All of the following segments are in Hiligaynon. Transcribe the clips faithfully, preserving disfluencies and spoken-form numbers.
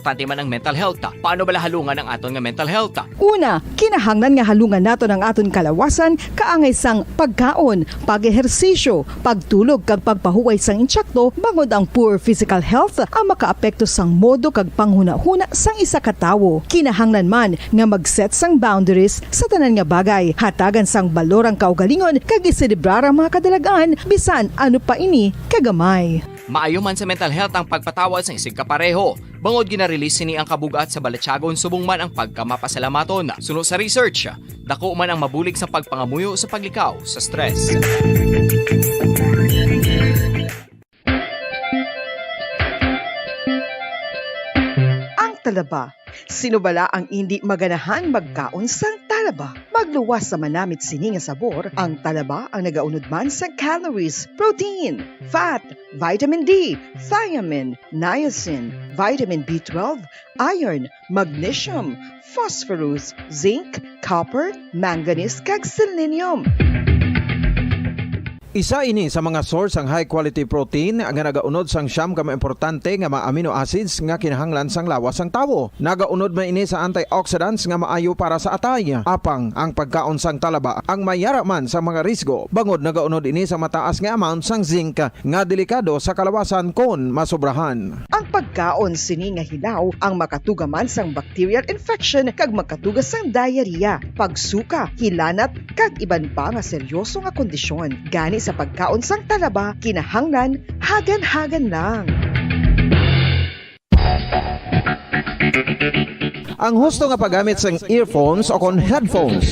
Importante man ang mental health. Paano bala halungan ang aton nga mental health? Una, kinahanglan nga halungan naton ang aton kalawasan kaangay sang pagkaon, pag-ehersisyo, pagtulog, kag pagpahuway sang intsakto, bangod ang poor physical health ang makaapekto sang modo kag panghunahuna sang isa ka tawo. Kinahanglan man nga mag-set sang boundaries sa tanan nga bagay, hatagan sang balor ang kaugalingon, kag iselebrar ang mga kadalag-an, bisan ano pa ini kagamay. Maayo man sa mental health ang pagpatawad sang isigkapareho, bangod gina-release sini ang kabug-at sa balatyagon subong man ang pagkamapasalamaton. Suno sa research, dako man ang mabulig sa pagpangamuyo sa paglikaw sa stress. Ang talaba. Sino bala ang indi maganahan magkaon sang talaba? Magluwas sa manamit sini nga sabor, ang talaba ang nagaunod man sang calories, protein, fat, vitamin D, thiamine, niacin, vitamin B twelve, iron, magnesium, phosphorus, zinc, copper, manganese, kag selenium. Isa ini sa mga source sang high quality protein nga nagaunod sang siyam ka mga importante nga mga amino acids nga kinahanglan sang lawas sang tawo. Nagaunod man ini sa antioxidants nga maayo para sa atay. Apang ang pagkaon sang talaba ang may yara man sa mga risgo, bangod nagaunod ini sa mataas nga amount sang zinc nga delikado sa kalawasan kon masobrahan. Ang pagkaon sini nga hilaw ang makatuga man sang bacterial infection kag makatuga sang diarrhea, pagsuka, hilanat, kag iban pa nga seryoso nga kondisyon. Gani sa pagkaon sang talaba, kinahanglan hagan-hagan lang. Ang husto nga paggamit sang earphones o kon headphones.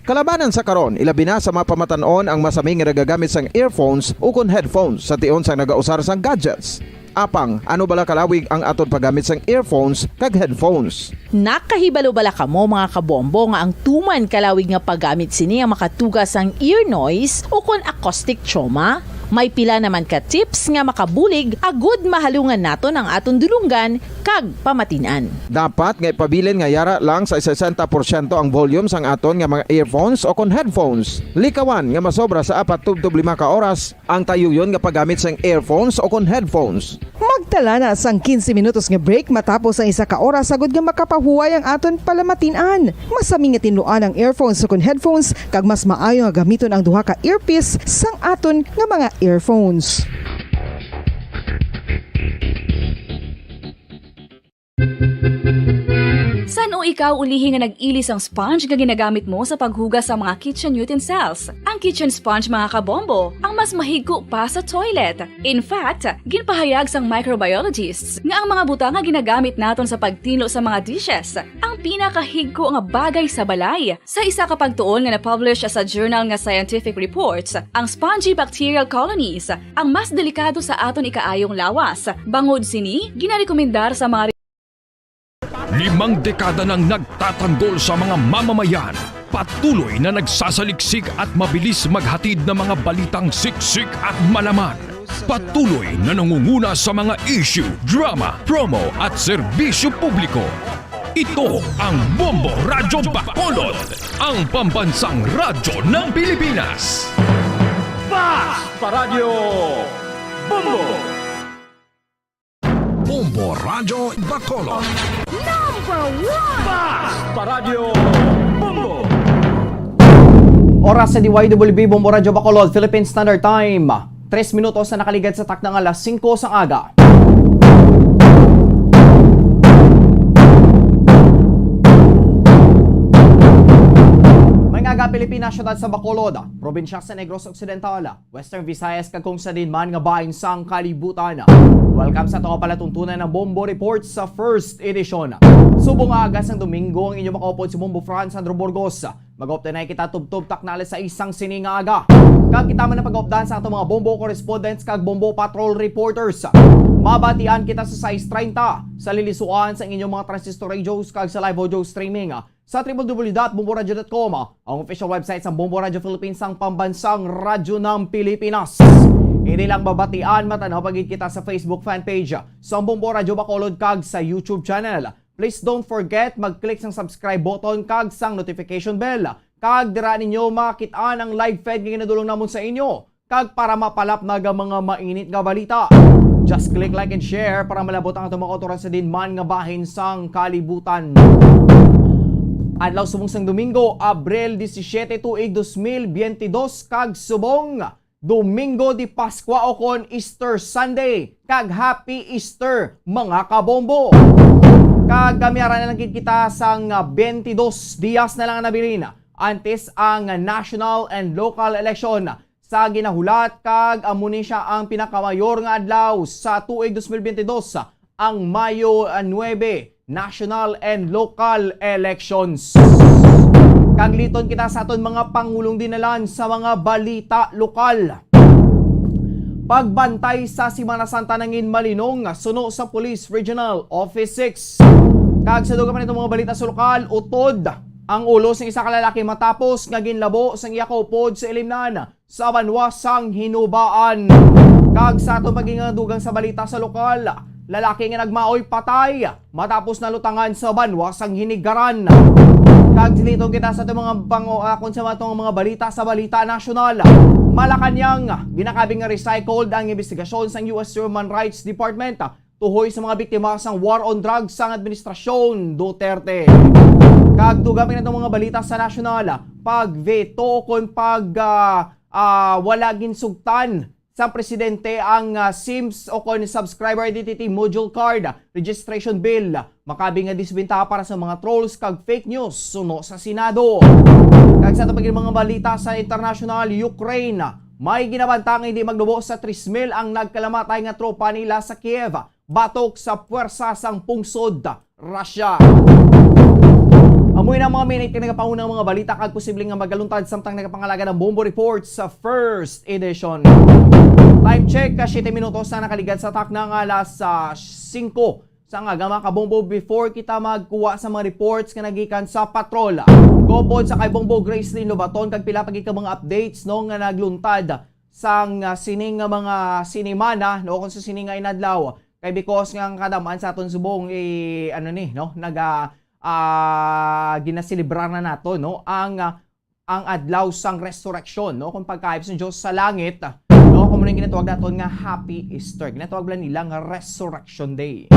Kalabanan sa karon, ilabi na sa mga pamatan-on ang masami nga nagagamit sang earphones ukon headphones sa tion sang nagausar sang gadgets. Apang, ano bala kalawig ang aton paggamit sang earphones kag headphones? Nakahibalo bala kamo, mga kabombo, nga ang tuman kalawig nga paggamit sini ang makatuga sang ear noise ukon acoustic trauma? May pila naman ka tips nga makabulig agud mahalungan naton ang aton dulonggan kag pamatin-an. Dapat nga ipabilin nga yara lang sa sesenta porsyento ang volume sang aton nga mga earphones o kon headphones. Likawan nga masobra sa apat tubtob lima ka oras ang tayuyon nga paggamit sang earphones o kon headphones. Magtala na sang quince minutos nga break matapos ang isa ka oras, agud nga makapahuway ang aton palamatin-an. Masami nga tinluan ang earphones o kon headphones, kag mas maayo nga gamiton ang duha ka earpiece sang aton nga mga earphones. San-o ikaw ulihi nga nag-ili sang sponge nga ginagamit mo sa paghugas sa mga kitchen utensils? Ang kitchen sponge, mga kabombo, ang mas mahigko pa sa toilet. In fact, ginpahayag sang microbiologists nga ang mga butang nga ginagamit naton sa pagtinlo sa mga dishes ang pinakahigko nga bagay sa balay. Sa isa ka pagtuon nga na-publish sa journal nga Scientific Reports, ang spongy bacterial colonies ang mas delikado sa aton ikaayong lawas. Bangod sini, ginarekomendar sa mga Limang dekada nang nagtatanggol sa mga mamamayan. Patuloy na nagsasaliksik at mabilis maghatid ng mga balitang siksik at malaman. Patuloy na nangunguna sa mga issue, drama, promo at serbisyo publiko. Ito ang Bombo Radyo Bacolod, ang pambansang radyo ng Pilipinas. Basta Radyo Bombo! Bombo Radyo Bacolod. Number one! Basta Radyo Bombo! Oras sa D Y W B Bombo Radyo Bacolod, Philippine Standard Time. Tres minutos na nakaligad sa takna nga alas singko sang aga. May nga aga, Pilipinas, siyudad sa Bacolod, probinsya sa Negros Occidental, Western Visayas, kag kung sa diin man nga bahin sang kalibutan. Welcome sa ato nga palatuntunan ng Bombo Report sa first edition. Subong nga aga sang Domingo, ang inyong makaupod si Bombo Franz Sandro Burgos. Mag-update na kita tubtob takna alas sais sang sini nga aga. Kag kita man ang pag-updan sa ato mga Bombo correspondents kag Bombo Patrol reporters. Mabatian kita sa sais treinta sa lilisuan sa inyong mga transistor radios kag sa live audio streaming sa triple W dot bombo radio dot com, ang official website sa Bombo Radyo Philippines, ang pambansang radyo ng Pilipinas. Hindi lang mabatian, matanaw pa gid kita sa Facebook fan page sa Bombo Radyo Bacolod kag sa YouTube channel. Please don't forget mag-click sang subscribe button kag sang notification bell. Kag dira ninyo makit-an ang live feed nga ginadulong namon sa inyo. Kag para mapalapnag ang mga mainit nga balita, Just click like and share para malabot ang atong mga kautoran sa diin man nga bahin sang kalibutan. Adlaw subong sang Domingo, Abril disisiete, tuig dos mil biyente dos, kag subong Domingo de Pascua o kon Easter Sunday, kag Happy Easter, mga kabombo! Kag, ah, may ara na lang gid kita sang, ah, biyente dos dias na lang ang nabilin antes ang national and local election sa ginahulat, kag amo ni sia ang pinakamayor nga adlaw sa tuig dos mil biyente dos, ang Mayo, ah, nuebe, national and local elections. Kag liton kita sa aton mga pangulong dinalan sa mga balita lokal. Pagbantay sa Semana Santa nangin malinong suno sa Police Regional Office six. Kag sa dugang pa nitong mga balita sa lokal, utod ang ulo sang isa ka lalaki matapos nga ginlabo sang iya kaupod sa ilimnan sa banwa sang Hinubaan. Kag sa aton paghingadugang sa balita sa lokal, lalaki nga nagmaoy patay matapos nalutangan sa banwa sang Hinigaran. Kag dito kita sa aton mga pang-, ah, kung sa atong mga balita sa balita nasyonal. Malacañang, ginakabig nga recycled ang investigasyon sang U S Human Rights Department tuhoy sa mga biktima sang war on drugs sang administrasyon Duterte. Kag dugang pa natong mga balita sa nasyonal, pag-veto o kon pag, ah, ah, wala ginsugtan sa presidente ang, ah, SIMS o kon Subscriber Identity Module Card Registration Bill, makabig nga disbentaha para sa mga trolls kag fake news suno sa Senado. Kag sa atong mga balita sa internasyonal, Ukraine, may ginabanta nga hindi magnubo sa tres mil ang nagkalamatay nga tropa nila sa Kiev batok sa puwersa sang pungsod Russia. Amoy na mga minute kay nagapahuna ang mga balita kag posible nga magaluntad samtang nagapangalaga ng Bombo Report sa first edition. Time check, ka siyete minutos na nakaligad sa takna nga alas, ah, singko sa aga, mga kabombo. Before kita magkuha sa mga reports nga nagikan sa patrol, gopod sa kay Bombo Gracelyn Lobaton kag pila pa gid ka mga updates, no, nga nagluntad sang, ah, sini nga mga sinimana, no, kung sa sini nga inadlaw. Kay because nga ang kadam-an sa aton subong, eh, ano ni, no, naga, ah, ginaselebrar na nato, no, ang, ah, ang adlaw sang resurrection, no, kung pagkahayop sang Dios sa langit, no, kung ano yung ginatawag naton nga Happy Easter. Ginatawag lang nila nga Resurrection Day.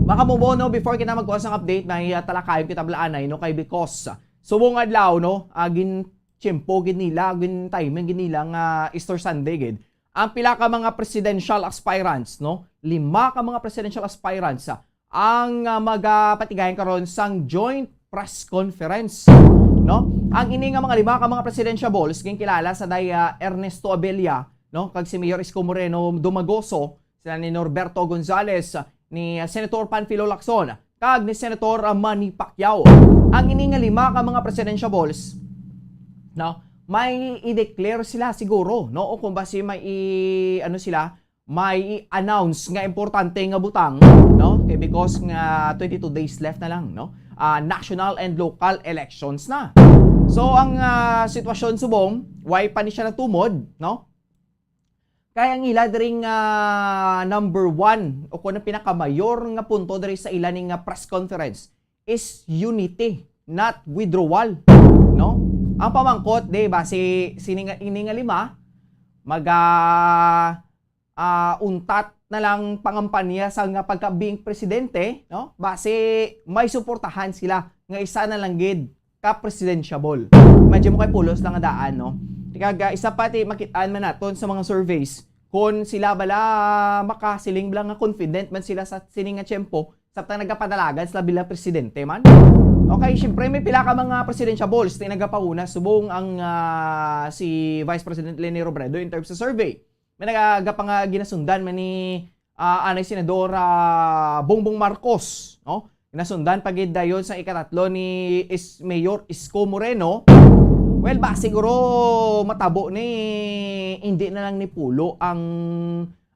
Mga kamubo, no, before kita magkuha sang update, may, ah, talakayon kita balaanay, no, kay because, ah, subong adlaw, no, ah, gin-, tiyempo gid nila, gin-, timing gid nila nga Easter Sunday gid. Ang pila ka mga presidential aspirants, no? Lima ka mga presidential aspirants, ah, ang, ah, magapatigayan karon sang joint press conference, no? Ang ini nga mga lima ka mga presidential balls ginkilala sa day, ah, Ernesto Abella, no, kag si Mayor Isko Moreno Dumagoso, sila ni Norberto Gonzales, ni Senator Panfilo Lacson, kag ni Senator Manny Pacquiao. Ang ini nga lima ka mga presidential balls, no, may i-declare sila siguro, no, o kung basi may i-, ano sila, may i-announce nga importante nga butang, no, kay because nga twenty-two days left na lang, no, ah, national and local elections na. So ang, ah, sitwasyon subong, why pa ni siya natumod, no? Kay ang ila diri nga number one o kung ang pinakamayor nga punto diri sa ila ni nga press conference is unity, not withdrawal, no? Ang pamangkot, di ba, si, sini nga, ini nga lima, maga, ah, untat na lang pangampanya sa nga pagka being presidente, no? Basi may suportahan sila nga isa na lang gid ka presidentiable. Imagine mo kay pulos lang ang daan, no? Kag, ah, isa pa ti makit-an man naton sa mga surveys, kung sila bala makasiling bala nga confident man sila sa sini nga tiyempo, samtang nagapadalagan sila bilang presidente man. Okay, syempre may pila ka mga presidentiables ti nagapahuna subong ang, ah, si Vice President Leni Robredo in terms sa survey. May nagagapa nga ginasundan man ni, ah, anay Senador, ah, Bongbong Marcos, no? Ginasundan pa gid dayon sa ikatatlo ni is-, Mayor Isko Moreno. Well, ba siguro matabo ni hindi na lang ni Pulo ang,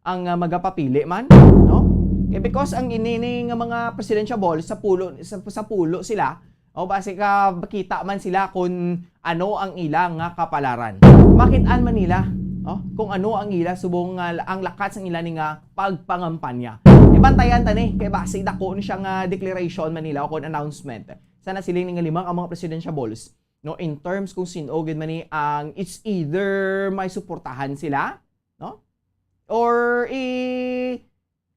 ang, ah, magapapili man, no? Kay because ang ini ni nga mga presidential ball sa Pulo, sa, sa Pulo sila, o basi ka makita man sila kung ano ang ila nga kapalaran. Makit-an man nila, no, kung ano ang ila subong nga ang lakat sang ila ni nga pagpangampanya. Ibantayan ta ni, kay basi dako ni siya nga declaration man nila o kon announcement. Sa nasiling ni nga lima ka mga presidential balls, no, in terms kung sin-o gid man ni ang, it's either may suportahan sila, no? or i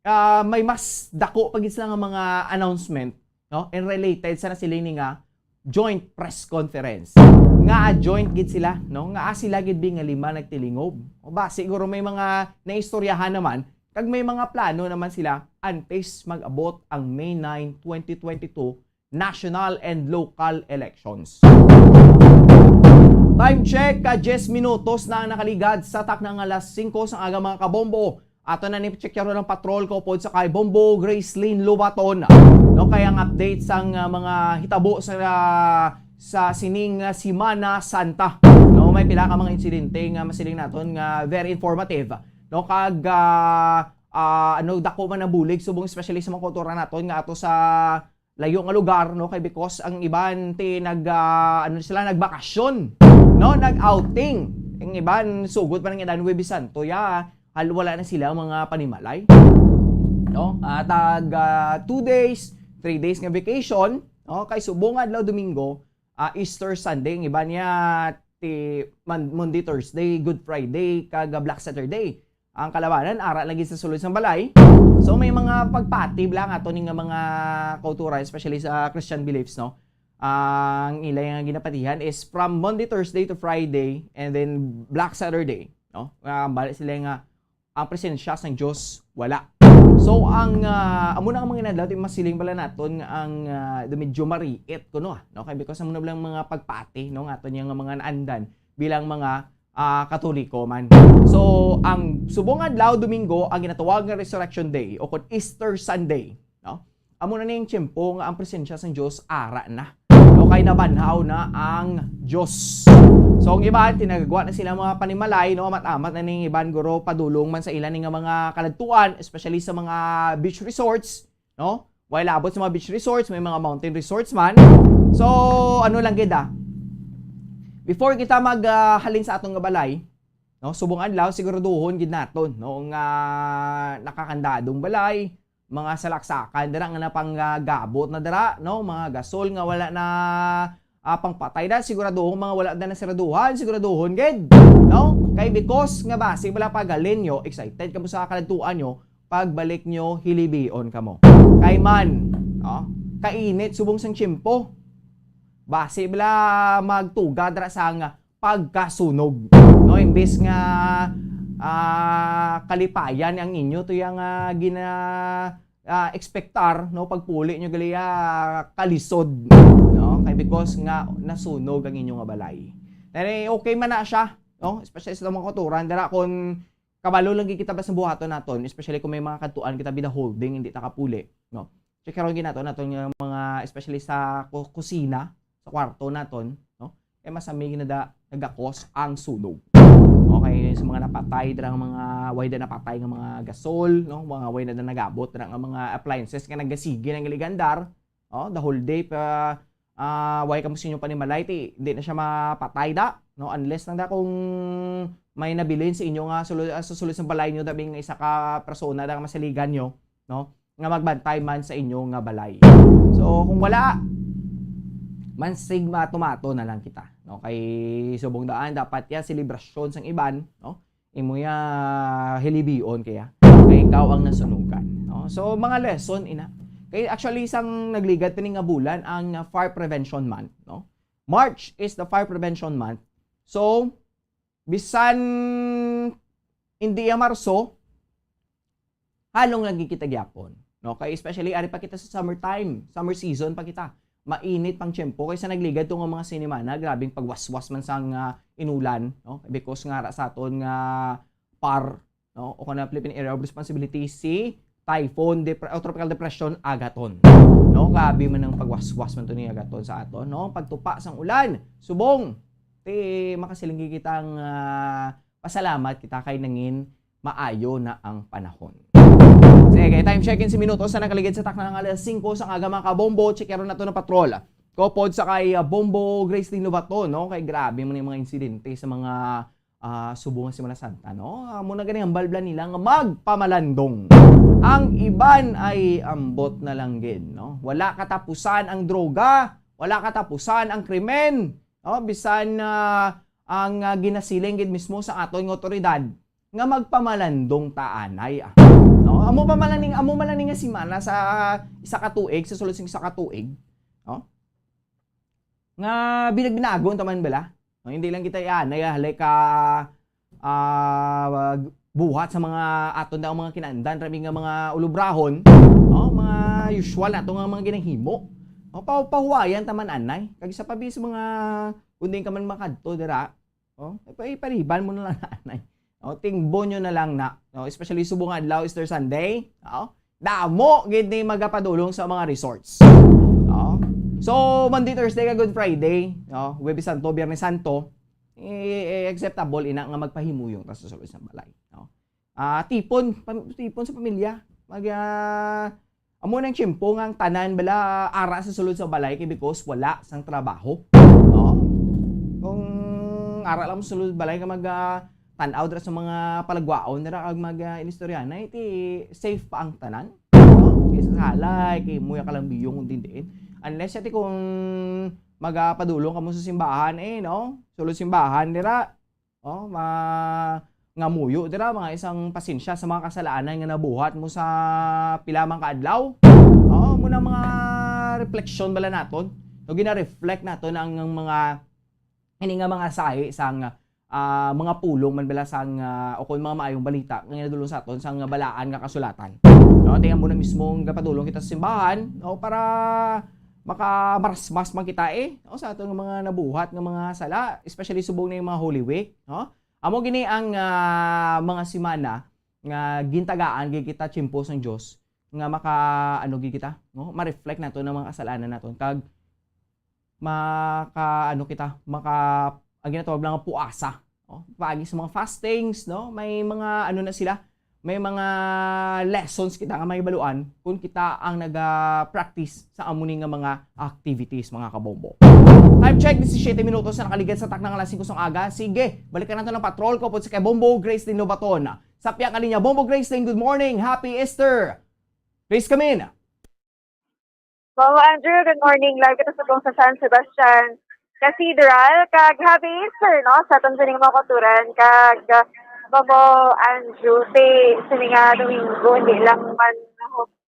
ah, may mas dako pa gid sila nga mga announcement, no? And related sa nasiling ni nga joint press conference. Nga joint gid sila, no? Nga sila gid bi nga lima nagtilingob. O ba, siguro may mga naistoryahan naman, kag may mga plano naman sila antes mag-abot ang May nine, twenty twenty-two, national and local elections. Time check, ka diyes minutos na ang nakaligad sa takna nga alas singko sang aga, mga kabombo. Ato na ni check ang patrol ko pod sa kay Bombo Gracelyn Lobaton. No, kay ang update sang, ah, mga hitabo sa, sa sining, ah, Semana Santa. No, may pila ka mga insidente nga masiling naton nga very informative. No, kag, ah, ah, ano, dako man ang bulig subong, especially sa mga kultura naton nga ato sa layo nga lugar, no? Kay because ang iban ti nag, ah, ano sila, nagbakasyon, no? Nag-outing. Ang iban sugot pa ng ilan Huwebes Santo, ya, hal-, wala na sila mga panimalay, no? At ag, ah, two days, three days nga vacation, no? Kay subong adlaw Domingo, ah, Easter Sunday, ang iban niya ti Mon-, Monday, Thursday, Good Friday, kag, ah, Black Saturday. Ang kalabanan, ara lagi sa sulod sang balay. So, may mga pagpati bala nga ato ni nga mga kultura, especially sa Christian beliefs, no? Ang ila nga ginapatihan is from Monday, Thursday to Friday, and then Black Saturday, no? Nga bali sila nga ang presensya sang Dios wala. So, ang, ah, amo na ang mga inadlaw, ti masiling bala naton nga ang, ah, do medyo mariit kuno, ah, no? Kay because amo na bala ang mga pagpati, no, nga aton niya nga mga naandan bilang mga, ah, Katoliko man. So, ang subong adlaw, Domingo, ang ginatawag nga Resurrection Day o kon Easter Sunday, no? Amo na ning tiyempo nga ang presensya sang Dios ara na. No, kay nabanhaw na ang Dios. So, ang iban, tinagagwa na sila mga panimalay, no? Amat-amat na ning iban, guro, padulong man sa ila ni nga mga kaladtuan, especially sa mga beach resorts, no? While abot sa mga beach resorts, may mga mountain resorts man. So, ano lang gid, ah. Before kita mag, ah, halin sa aton nga balay, no? Subong adlaw, siguraduhon gid naton, no, nga nakakandadong balay, mga salaksakan dira nga napanggabot na dira, no? Mga gasol nga wala na, ah, pangpatay na, siguraduhon mga wala na nasiraduhan, siguraduhon gid, no? Kay because nga basi wala pa galinyo, excited kamo sa kaladtuan nyo, pagbalik nyo, hilibion kamo. Kay man, no? Kainit subong sang tiyempo. Basi bala magtuga dira sang pagkasunog, no? Imbes nga, ah, kalipayan ang inyo to yang, ah, gina, ah, ekspektar, no? Pagpuli nyo gali, ah, kalisod, no? Kay because nga nasunog ang inyo nga balay. Then, eh, okay man na siya, no? Especially sa mga kauturan, dira kung kabalo lang gid kita ba sa buhaton naton, especially kung may mga kadtuan kita bida holding, hindi ta kapuli, no? Check karon gid naton, naton nga mga, especially sa ku-, kusina, sa kwarto naton, no? Kay masami ginada nagakos ang sunog. Okay, sa mga napatay, dira nga mga way da napatay nga mga gasol, no? Mga way na da nagabot, dira nga mga appliances nga nagasigi nga ligandar, oh, the whole day pa, ah, way kamo sa inyong panimalay, ti, di na siya mapatay da, no? Unless lang da kung may nabilin sa inyo nga sulod, ah, sa sulod sa balay nyo, dabi nga isa ka persona da nga masaligan nyo, no? Nga magbantay man sa inyo nga balay. So, kung wala, mansig matumato na lang kita, no? Kay subong daan, dapat ya selebrasyon sang iban, no? Imo ya hilibion kaya kay ikaw ang nasunugan, no? So, mga lesson ina. Kay actually, sang nagligad pa ni nga bulan ang, uh, Fire Prevention Month, no? March is the Fire Prevention Month. So, bisan hindi ya Marso, halong lagi kita gyapon, no? Kay especially ari pa kita sa summertime, summer season pa kita. Mainit pang tiyempo kaysa nagligad to nga mga sinimana, grabing pagwaswas man sang, ah, inulan, no? Because nga ra sa aton nga par, no? O kana Philippine Area of Responsibility si Typhoon Depre-, o Tropical Depression Agaton. No, grabe man ang pagwaswas man to ni Agaton sa aton, no? Pagtupa sang ulan, subong ti makasilinggi kitang, ah, pasalamat kita kay nangin maayo na ang panahon. Sige, time check-in sa minuto sa nakaligid sa takna nga alas singko sa aga, mga kabombo. Check na to na patrol. Kopod sa kay, ah, Bombo Grace Lobaton, no? Kay grabe man yung mga insidente sa mga, ah, subong nga Semana Santa, no? Ah, muna gani ang balbla nila nga magpamalandong. Ang iban ay ambot na lang gid, no? Wala katapusan ang droga, wala katapusan ang krimen, no? Bisan, ah, ang, ah, ginasiling gid mismo sa aton nga otoridad nga magpamalandong ta anay, ah. No? Amo pa man lang ning, amo man lang ning nga semana sa isa ka tuig, sa sulod sing isa ka tuig, no? Nga binag-binagon ta man bala. No? Hindi lang kita ianay, ah, halay ka, ah, buhat sa mga aton daw mga kinaandan, rami nga mga ulubrahon, no? Mga usual nato nga mga ginahimo. No? Pa-, pahuwayan ta man anay. Kag isa pa bis mga kung di ka man makadto dira, oh, ipa-, ipaliban mo na lang anay. Oh, tingbon nyo na lang na, no? Especially subong nga adlaw, Easter Sunday, oh, damo gid ni magapadulong sa mga resorts. Oh. So, Monday, Thursday, kag Good Friday, no? Huwebes Santo, Biyernes Santo, eh, eh, acceptable ina nga magpahimuyong ta sa sulod sa balay, no? Ah, tipon, pam-, tipon sa pamilya. Mag, ah, amo nang tiyempo nga ang tanan bala ara sa sulod sa balay kay because wala sang trabaho. No? Kung ara lang sa sulod balay ka mag, ah, tan-aw dira sa mga palagwaon dira kag mag, ah, inistoryahanay, ti safe pa ang tanan. No? Kaysa sa halay, kay muya ka lang biyong kung diin. Unless yati kung magapadulong kamo sa simbahan, eh, no? Sulod simbahan dira. Oh, ma-, nga muyo dira, mga isang pasensya sa mga kasalanan nga nabuhat mo sa pila man ka adlaw. Oh, mo na mga reflection bala naton. No, gina-reflect naton ang, ang mga, ini nga mga sahi sang, ah, mga pulong man bala sang, ah, o kung mga maayong balita nga ginadulong sa aton sang balaan nga kasulatan. No, tingnan mo na mismo ang gapadulong kita sa simbahan, no, para makamarasmas man kita, eh, no, sa aton nga mga nabuhat nga mga sala, especially subong na yung mga Holy Week, no? Amo gini ang, ah, mga semana nga gintagaan gid kita tiyempo sang Dios nga maka, ano gid kita, no? Ma-reflect nato ang mga kasalanan naton kag maka, ano kita, maka, ang ginatawag lang nga puasa, no? Paagi sa mga fastings, no? May mga, ano na sila, may mga lessons kita nga mahibaluan kung kita ang naga-practice sa amo ni nga mga activities, mga kabombo. Time check, disisiete minutos na nakaligad sa takna nga alas singko sang aga. Sige, balikan nato ang patrol ko po si kay Bombo Grace Din Lobaton. Sa pihak nga linya, Bombo Grace Din, good morning. Happy Easter. Please come in. Ma'am Andrew, good morning. Live kita subong sa San Sebastian Cathedral. Kag happy Easter, no? Sa aton sining mga kauturan. Kag, uh, Ma'am Andrew, si, sini nga Domingo, hindi lang man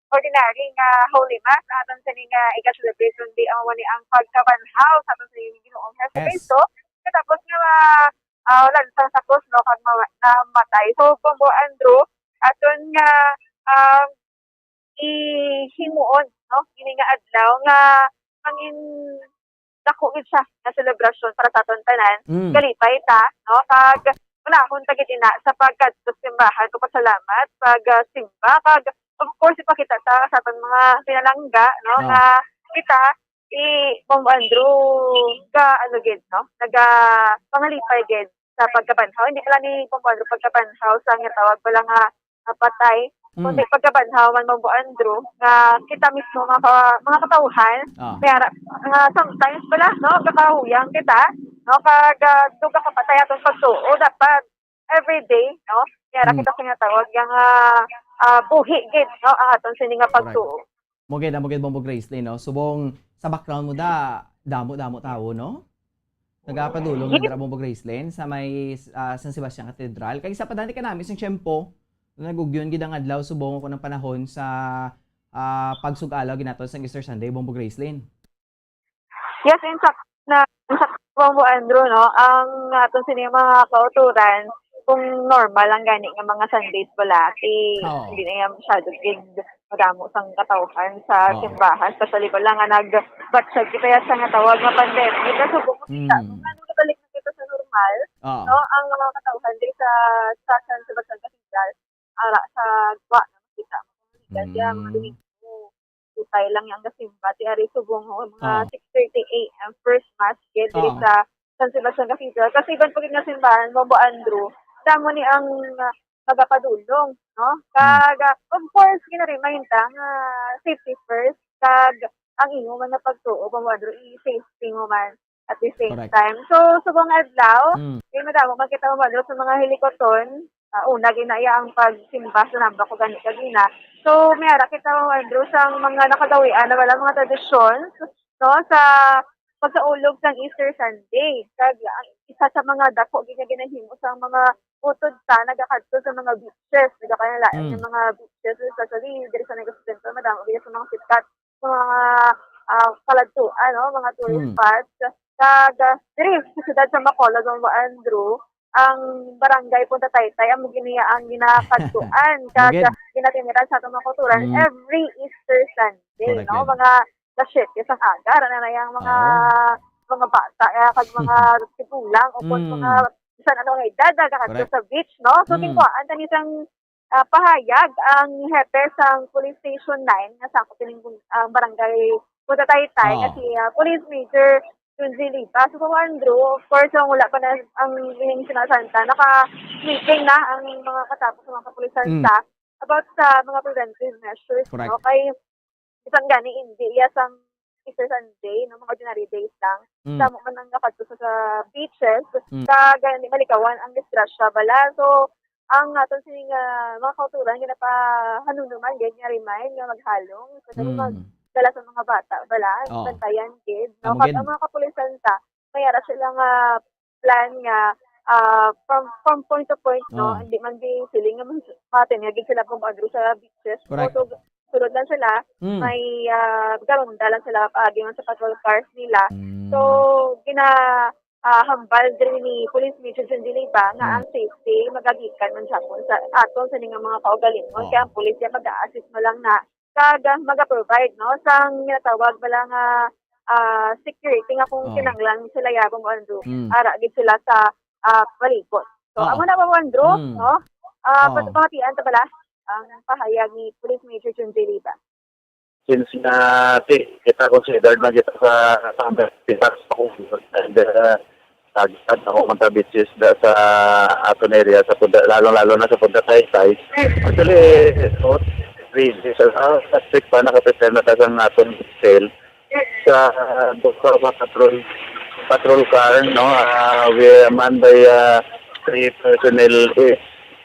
ordinary nga Holy Mass ang aton sini nga iga-celebrate, kundi ang wali ang pagkabanhaw sa aton sining Ginoong Hesus Yes. Kristo. Katapos nga, ah, lansang sa krus, no, kag ma-, namatay. So, Bombo Andrew, aton nga, um, ihimuon, no, kini nga adlaw nga mangin dako gid siya nga selebrasyon para sa aton tanan. Mm. Kalipay ta, no, kag unahon ta gid ina sa pagkadto sa simbahan, pagpasalamat, pag, ah, simba, kag of course ipakita ta sa aton mga pinalangga, no, Ah. nga kita i Bombo Andrew ga ano gid, no, naga pangalipay gid sa pagkabanhaw. Hindi pala ni Bombo Andrew pagkabanhaw sa nga tawag pala nga napatay. Mm. Kundi pagkabanhaw man, Bombo Andrew, nga kita mismo, mga ka-, mga katawhan, Ah. may ara-, nga sometimes pala, no, gakahuyang kita, no, kag, ah, dugay kapatay atong pagtuo. Dapat every day, no, may ara Mm. kita sa nga tawag nga, ah, buhi gid, no, ang aton sini nga Correct. pagtuo. Mo gid, amo gid, Bombo Gracelyn, no? Subong sa background mo da, damo-damo tawo, no? Nagapadulong Yes. na dira, Bombo Gracelyn, sa may, ah, San Sebastian Cathedral. Kag isa pa, dati ka namin sa tiyempo, nagugyon gid ang adlaw, subong ko ng panahon sa, ah, pagsugalaw ginato sa Easter Sunday, Bombo Gracelyn. Yes, in fact, na, in fact, Bombo Andrew, no, ang aton sini mga kauturan, kung normal lang gani nga mga Sundays bala, ti Oo. hindi na yan masyado gid madamo sang katawhan sa Oo. simbahan, especially pala nga nagbatyag kita yan sa nga tawag nga pandemic. Kaso kung kita, Mm. kung ano, kabalik na kita sa normal, Oo. no, ang mga katawhan din sa, sa San Sebastian Cathedral, ara sa gwa na kita. Mga Mm. Domingo, tutay lang yang gasimba. Ti ari subong, oh, mga Oo. six thirty A M, first mass, gid, diri Oo. sa San Sebastian Cathedral. Kasi iban pa gid nga simbahan, Bombo Andrew, damo ni ang, ah, magapadulong, no? Mm. Kag, ah, of course, gina-remind ta nga safety first, kag ang imo man nga pagtuo, Bombo Andrew, i-safety mo man at the same Correct. time. So, subong adlaw, Mm. eh, madamo man kita, Bombo Andrew, sa mga hilikoton, ah, una, ginaya ang pagsimba sa namba ko gani kagina. So, may ara kita, Bombo Andrew, sang mga nakagawian na wala mga tradisyon, no, sa pagsaulog sang Easter Sunday. Kag ang isa sa mga dako gid nga ginahimo sang mga utod sa nagakadto sa mga beaches, nagakalain Mm. nga mga beaches, especially diri sa Negros Occidental, madamo gid sa mga sikat, mga, ah, kaladtuan, no, mga tourist Mm. spots. Kag, ah, diri sa siyudad sa Bacolod, Bombo Andrew, ang barangay Punta Taytay, amo gid niya ang ginakadtuan, Amo kag gid. ginatimiran sa atong mga kauturan Mm. every Easter Sunday, Correct no? gid. Mga alas siyete sang aga, ra na yang mga, Oo. mga bata, ah, kag mga tigulang, o kung Mm. mga bisan ano nga edad, nagakadto Correct. sa beach, no? So, Mm. ginkuhaan tani sang, ah, pahayag ang hepe sang Police Station nine nga sakop ining, ah, barangay Punta Taytay, nga Oo. si, ah, Police Major Junji Lipa. So, Bombo Andrew, of course, ang wala pa na ang ining Semana Santa, naka-meeting na ang mga katapos sa mga kapulisan Mm. sa about sa mga preventive measures, Correct. no? Kay bisan gani indi iya sang Easter Sunday, no, mga ordinary days lang. Mm. Damo man ang nakadto sa, sa beaches, Mm. kag hindi malikawan ang disgrasya bala. So, ang aton sining, ah, mga kauturan, ginapahanunuman gid nga remind nga maghalong, especially Mm. magdala sa mga bata bala, Oo. bantayan gid, no? Amo Kag gid. ang mga kapulisan ta, may ara sila nga plan nga, ah, from, from point to point, no? Oh. Hindi man di siling nga mas-, matingog gid sila kung ano sa beaches. Correct. So, sulod lang sila, Mm. may, ah, garonda lang sila, paagi man sa patrol cars nila. Mm. So, gina-, ah, hambal diri ni Police Major John Diliba nga Mm. ang safety magagikan man gyapon sa aton sa ning mga kaugalingon. Oh. Kaya ang police ya mag-a-assist mo lang na kag, ah, maga-provide, no, sang ginatawag bala nga, ah, security nga kung Oh. kinahanglan sila ya, Bombo Andrew, Mm. ara gid sila sa, ah, palibot. So, Oo. amo na, Bombo Andrew, Mm. no? Ah, Oo. pat-, pamatian ta bala ang pahayag ni Police Major John J. Liba. Since nga, ti-, kita considered na kita sa, sa, and, uh, Tagtad ako man ta beaches da sa aton area, sa Punta, lalo-lalo na sa Punta Taytay. Actually, so, really, sa, ah, sa street pa, nakaprepare na ta sa aton hotel. Sa, ah, Doctor Patrol, patrol car, no? Ah, we are manned by, ah, three personnel. Eh,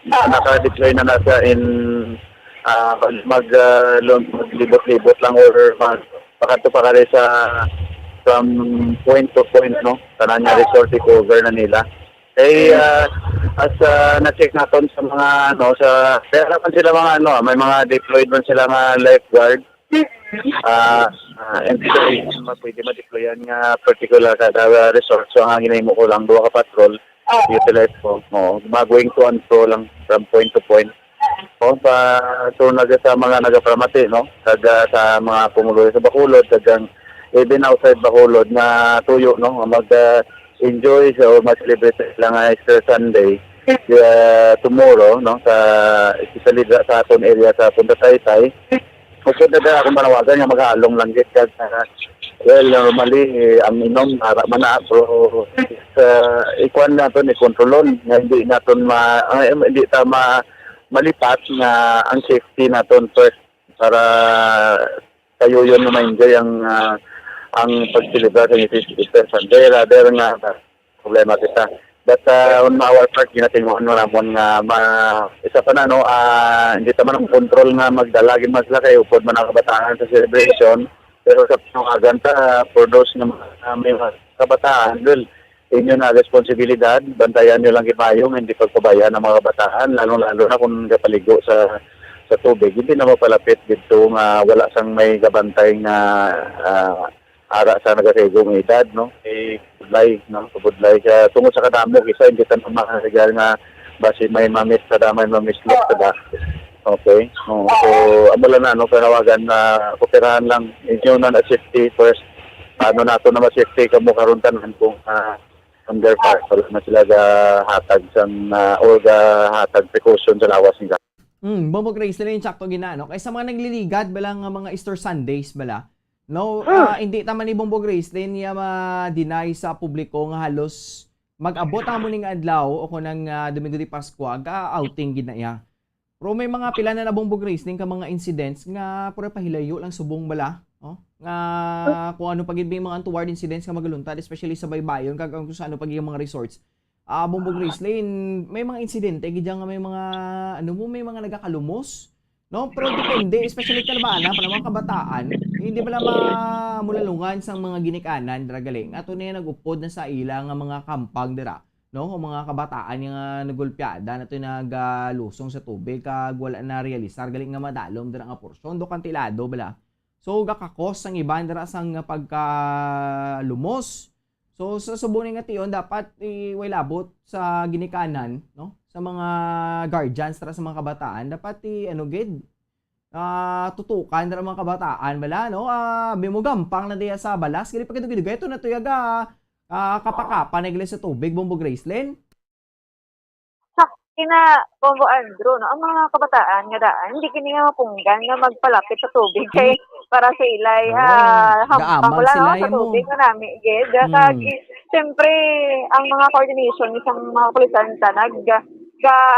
naka-deploy na na sa in, ah, mag, ah, lum-, maglibot-libot lang or mag, pakadto pa kari sa, from point to point, no? Tanan nga resort i-cover na nila. Kay, ah, as, ah, na-check naton sa mga, ano, sa, kaya naman sila mga, ano, ah, may mga deployed man sila nga lifeguard. Ah, ah, and so, ma-, pwede ma-deployan nga particular kada resort. So, ang ginahimo ko lang, duha ka patrol, utilize ko. Oo, mag-going to and fro lang from point to point. O, pa, so, naga-, sa mga nagaparamati, no? Kag, ah, sa mga pumuluyo sa Bacolod, kag ang even outside Bacolod nga tuyo, no? Nga mag, ah, enjoy sa, o mag-celebrate sa ilang, ah, Easter Sunday, ah, tomorrow, no? Sa, especially sa, sa aton area sa Punta Taytay. Kung pwede na akong manawagan nga maghalong lang gid kag, ah, well, normally, eh, ang inom, ara man na, pero sa ikuan naton, ikontrolon, nga hindi naton ma-, ah, hindi ta ma-, malipat nga ang safety naton first para kayo yun na ma-enjoy ang, ah, ang pagselebrar sa Easter Sunday. Rather nga, problema kita. But, ah, on our part, ginatinguhan mo namon nga ma-, isa pa na, no, ah, hindi ta man ang control nga magdala gid man sila kay upod man ang kabataan sa celebration. Pero sa panawagan ta, for those nga mga, ah, may mga kabataan, well, inyo na responsibilidad, bantayan nyo lang gid maayo nga hindi pagpabayaan ang mga kabataan, lalong-lalo na kung gapaligo sa, sa tubig. Hindi na magpalapit didto nga wala sang may gabantay nga, ah, ara sa nagakaigo nga edad, no? Kay budlay, no? Kabudlay siya. Tungod sa kadamo, kisa hindi ta makarigar nga basi may mamis sa damay, mamislok sa da. Okay? Oo. So, amo lang na, no? Panawagan na kooperahan lang. Inyo na na safety first. Paano nato na ma-safety kamo karon tanan kung, ah, under fire? Wala na sila gahatag sang, ah, or gahatag precaution sa lawas nila. Mm, Bombo Grace, dili insakto gina, no? Kay sa mga nagliligad bala nga mga Easter Sundays bala, no? Ah, hindi ta man ni Bombo Grace, din niya ma-deny sa publiko nga halos mag-abot ang muning adlaw o kung ang, ah, Domingo de Pascua, ga-outing gid na iya. Pero may mga pila na na, Bombo Grace, din ka mga incidents nga pura pahilayo lang subong bala, no? Nga kung ano pa gid may mga untoward incidents nga magaluntad, especially sa baybayon, kag kung sa ano pa gid ang mga resorts. Ah, Bombo Gracelyn, may mga insidente gid dyan nga may mga, ano mo, may mga nagakalumos, no? Pero depende, especially kalabana pa mga kabataan, hindi bala ma-, mulalungan sang mga ginikanan dira gali. Ato na yan nag-upod na sa ila nga mga kampang dira. no? Ang mga kabataan nga nagulpiada na to nagalusong sa tubig kag wala na realisar gali nga madalom dira nga porsyon do kantilado bala. So gakakos ang iban dira sang pagkalumos. So sa subong ni nga tion dapat i way labot sa ginikanan, no? Sa mga guardians dira sa mga kabataan dapat i ano gid, ah, tutukan dira mga kabataan bala, no? Ah, abi mo gampang na diya sa balas, gali pa gid dugay-dugay to na tuyag ah, ah, kapakapa na gila sa tubig, Bombo Gracelyn. Sa kina Bombo Andrew, no, ang mga kabataan nga daan, hindi kini nga mapunggan nga magpalapit sa tubig kay para sa ilay, ah, hampang wala, no, sa tubig nga nami gid. Kag siyempre ang mga coordination sa mga kapulisan ta nag ga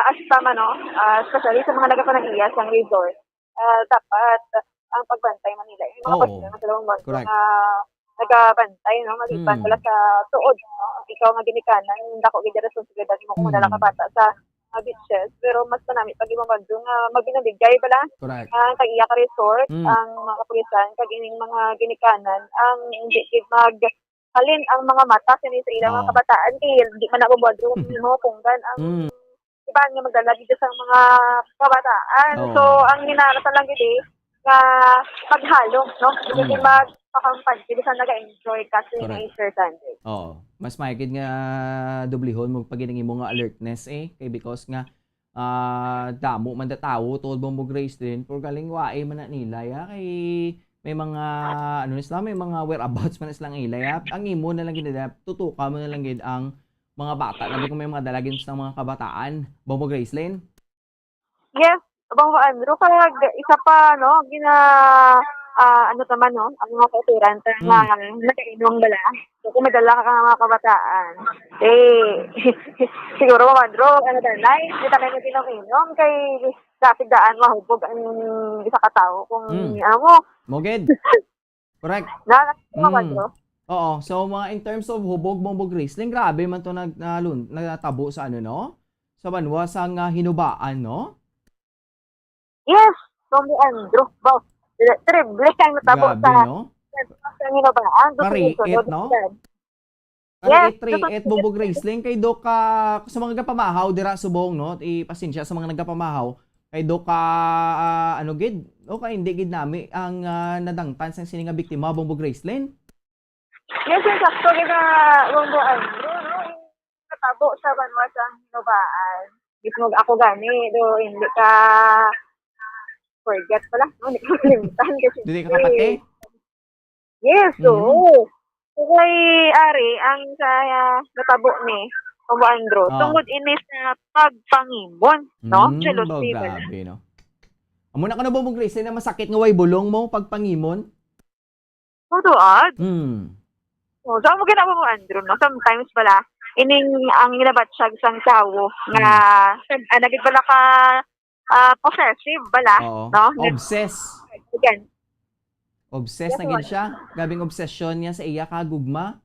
asta man, no, ah, especially sa mga nagapanag-iya sang resort. Ah, dapat ang pagbantay man nila. Yung mga Oo. Partner sa dalawang bangko Correct. Nga nagabantay, no? Maliban Hmm. Wala sa tuod, no? Ikaw nga ginikanan, dako gid ang responsibilidad mo kung wala Hmm. Ka bata sa mga beaches. Pero mas manami pag ibang bangko nga magbinuligay bala Correct. Ang tag-iya ka resort, Hmm. Ang mga kapulisan, kag ining mga ginikanan, ang hindi gid mag halin ang mga mata sini sa ilang mga Oo. Kabataan, kay di man ako buwag mo kung gan ang Mm. Iban nga magdala gid sa mga kabataan. Oo. So, ang ginaratan lang gid eh, nga maghalo, no? Hindi Mm. Magpakampante, bisan naga-enjoy ka sa Correct. Easter Sunday. Oo. Mas maigid nga dublihon mo pag imo nga alertness eh. Kay because nga ah, damo man da tawo tungod Bombo Grace din, pero galing wae man na nila ya kay may mga ano ni sila, may mga whereabouts man na silang ila ya. Ang imo na lang gid, tutuka mo na lang gid ang mga bata, labi kung may mga dalagin sa mga kabataan. Bombo Gracelyn? Yes, Bombo Andrew, kag isa pa, no, gina, ah, ano naman, no, ang mga kauturan ta nga Mm. Nagainom bala. So, kung may dala ka nga mga kabataan, eh, siguro, Bombo Andrew, ano, danay, di tayo mag-inom-inom, kay dapat daan mahubog ang isa ka tao kung Mm. Ano mo. Moged. Correct. Na, na, Mm. Ano? Oo, so mga in terms of hubog, Bombo Gracelyn, grabe man to nag, nalun, natabo sa ano, no? Sa banwa sang ah, Hinubaan, no? Yes, Bombo Andrew. Ba, triple ang natabo. Grabe, sa, no? Sa Hinubaan. Kariit, no? Kariit-riit, Bombo Gracelyn, kay do ka, sa mga nagapamahaw, dira subong, no? Ipasensya sa mga nagapamahaw, kay do ka, ah, ano gid, o kay hindi gid nami ang ah, nadangtan sang sini nga biktima, Bombo Gracelyn? Yes, yes, sakto gid na, Bombo Andrew, no? Natabo sa banwa sang Hinubaan. Mismo ako gani, do hindi ka forget pala, no? Hindi ko kalimutan kasi Dili ka kapatid? Yes, Mhm. Oo. So, kay ari, ang sa, ah, natabo ni Bombo Andrew, Ah. Tungod ini sa pagpangimon, no? Mm, Jealousy ba, pala. Grabe, no? Amo na ka na ba, Bombo Gracelyn, na masakit nga way bulong mo pagpangimon? Tutuad. Hmm. Oh, so, amo gid na, Bombo Andrew, no? Sometimes pala, ining ang ginabatyag sang tawo nga, Hmm. sa, ah, nagid pala ka, ah, possessive pala, Oo. No? Obsessed. Again. Obsessed Yes, na gid siya. Gabing obsession niya sa iya ka gugma.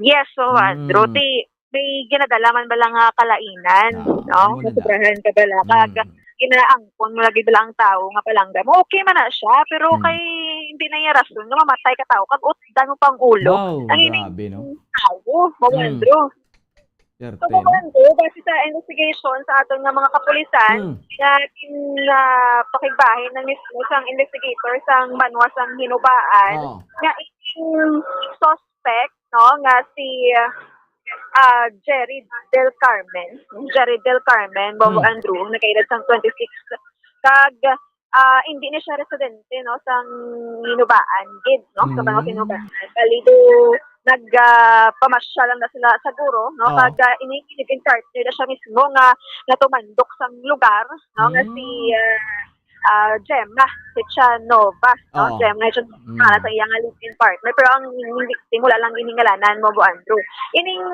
Yes, so, ah, Mm. Ruthie, may ginadala man bala nga kalainan, Ah, no? Amo na da. Nasobrahan ka bala. Kag Mm. ginaangkon mo lagi bala ang tawo nga palangga mo. Okay man na siya, pero Mm. Kay hindi na iya rason nga mamatay ka tawo, kag utdan mo pang ulo. Wow, ang ining grabe, no? Tawo, Bombo Mm. Andrew. Swerte, no? Bombo Andrew, base sa investigation sa aton nga mga kapulisan, Mm. nga gin-, ah, pakigbahin na mismo sang investigator sang banwa sang Hinubaan, Oh. Nga ining suspect, no, nga si, ah, Jerry Del Carmen, Jerry Del Carmen, Bombo Mm. Andrew, nagkaedad sang twenty-six. Kag, ah, hindi ni siya residente, no, sang Hinubaan gid, no, sa banwa sang Mm. Hinubaan. Bali do, nag, ah, pamasyal lang na sila siguro, no, Oh. Kag, ah, ini, ini in partner na siya mismo nga natumandok sang lugar, no, nga si, Mm. Ah, ah, Gemma Hechanova, no? Oo. Gemma Hechanova, Mm. Para sa iya nga live-in partner. Pero ang victim, wala lang giningalanan, Bombo Andrew. Ining,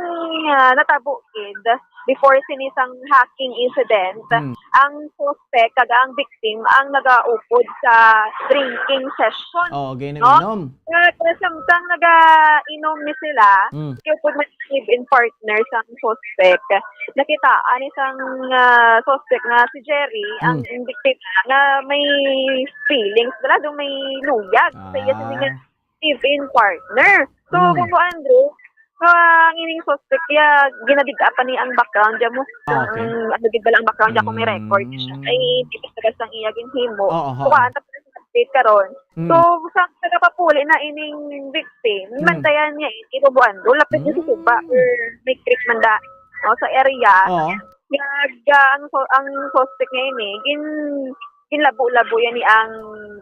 ah, natabo gid, before sini sang hacking incident, Mm. Ang suspect kag ang victim ang nagaupod sa drinking session, Oo, no? Gainom-inom. Kag samtang nagainom ni sila, Mm. giupod man ang live-in partner sang suspect. Nakitaan ni sang, ah, suspect nga si Jerry, ang Mm. Biktima, nga may feelings bala, do may luyag sa iya sini nga Ah. live-in partner. So, Mm. Bombo Andrew, Ang ining suspect, iya, ginadig-apan ni ang background niya mo. Ah, okay. Ang, ano gid bala ang background niya kung may record siya. Mm. Ay, di basta-basta ang iya ginhimo. Oo, oo. Kuhaan ta pala sa update karon. Mm. So, sa nagapapuli na ining victim, Mm. mantayan niya ini, Bombo Andrew, lapit niya sa suba, Mm. or may creek man da, no, sa area. Oo. Nag, ah, ang su-, ang suspect nga ini, gin-, ginlabo-labo yan ni ang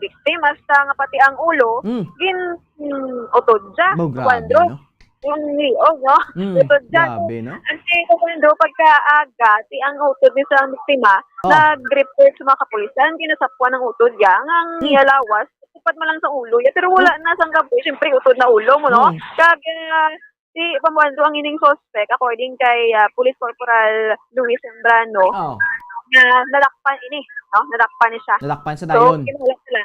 victim, hasta nga pati ang ulo, Mm. gin-, mm, utod siya. Mo, grabe, Bombo Andrew, no? Yung liog, no? Mm, utod siya, no? Grabe, no? Ang si Bombo Andrew, pagkaaga, ti ang utod ni sa biktima, Oh. nag-report sa mga kapulisan, kinasapuan ang utod niya, nga ang Mm. iya lawas, tupad mo lang sa ulo niya, pero wala Mm. na sang kabuhi, siyempre, utod na ulo mo, no? Mm. Kag, ah, si Bombo Andrew, ang ining suspect, according kay, ah, Police Corporal Luis Zambrano, Oh. na nadakpan ini, no? Nadakpan ni siya. Nadakpan sa So, dayon. Kinuha sila.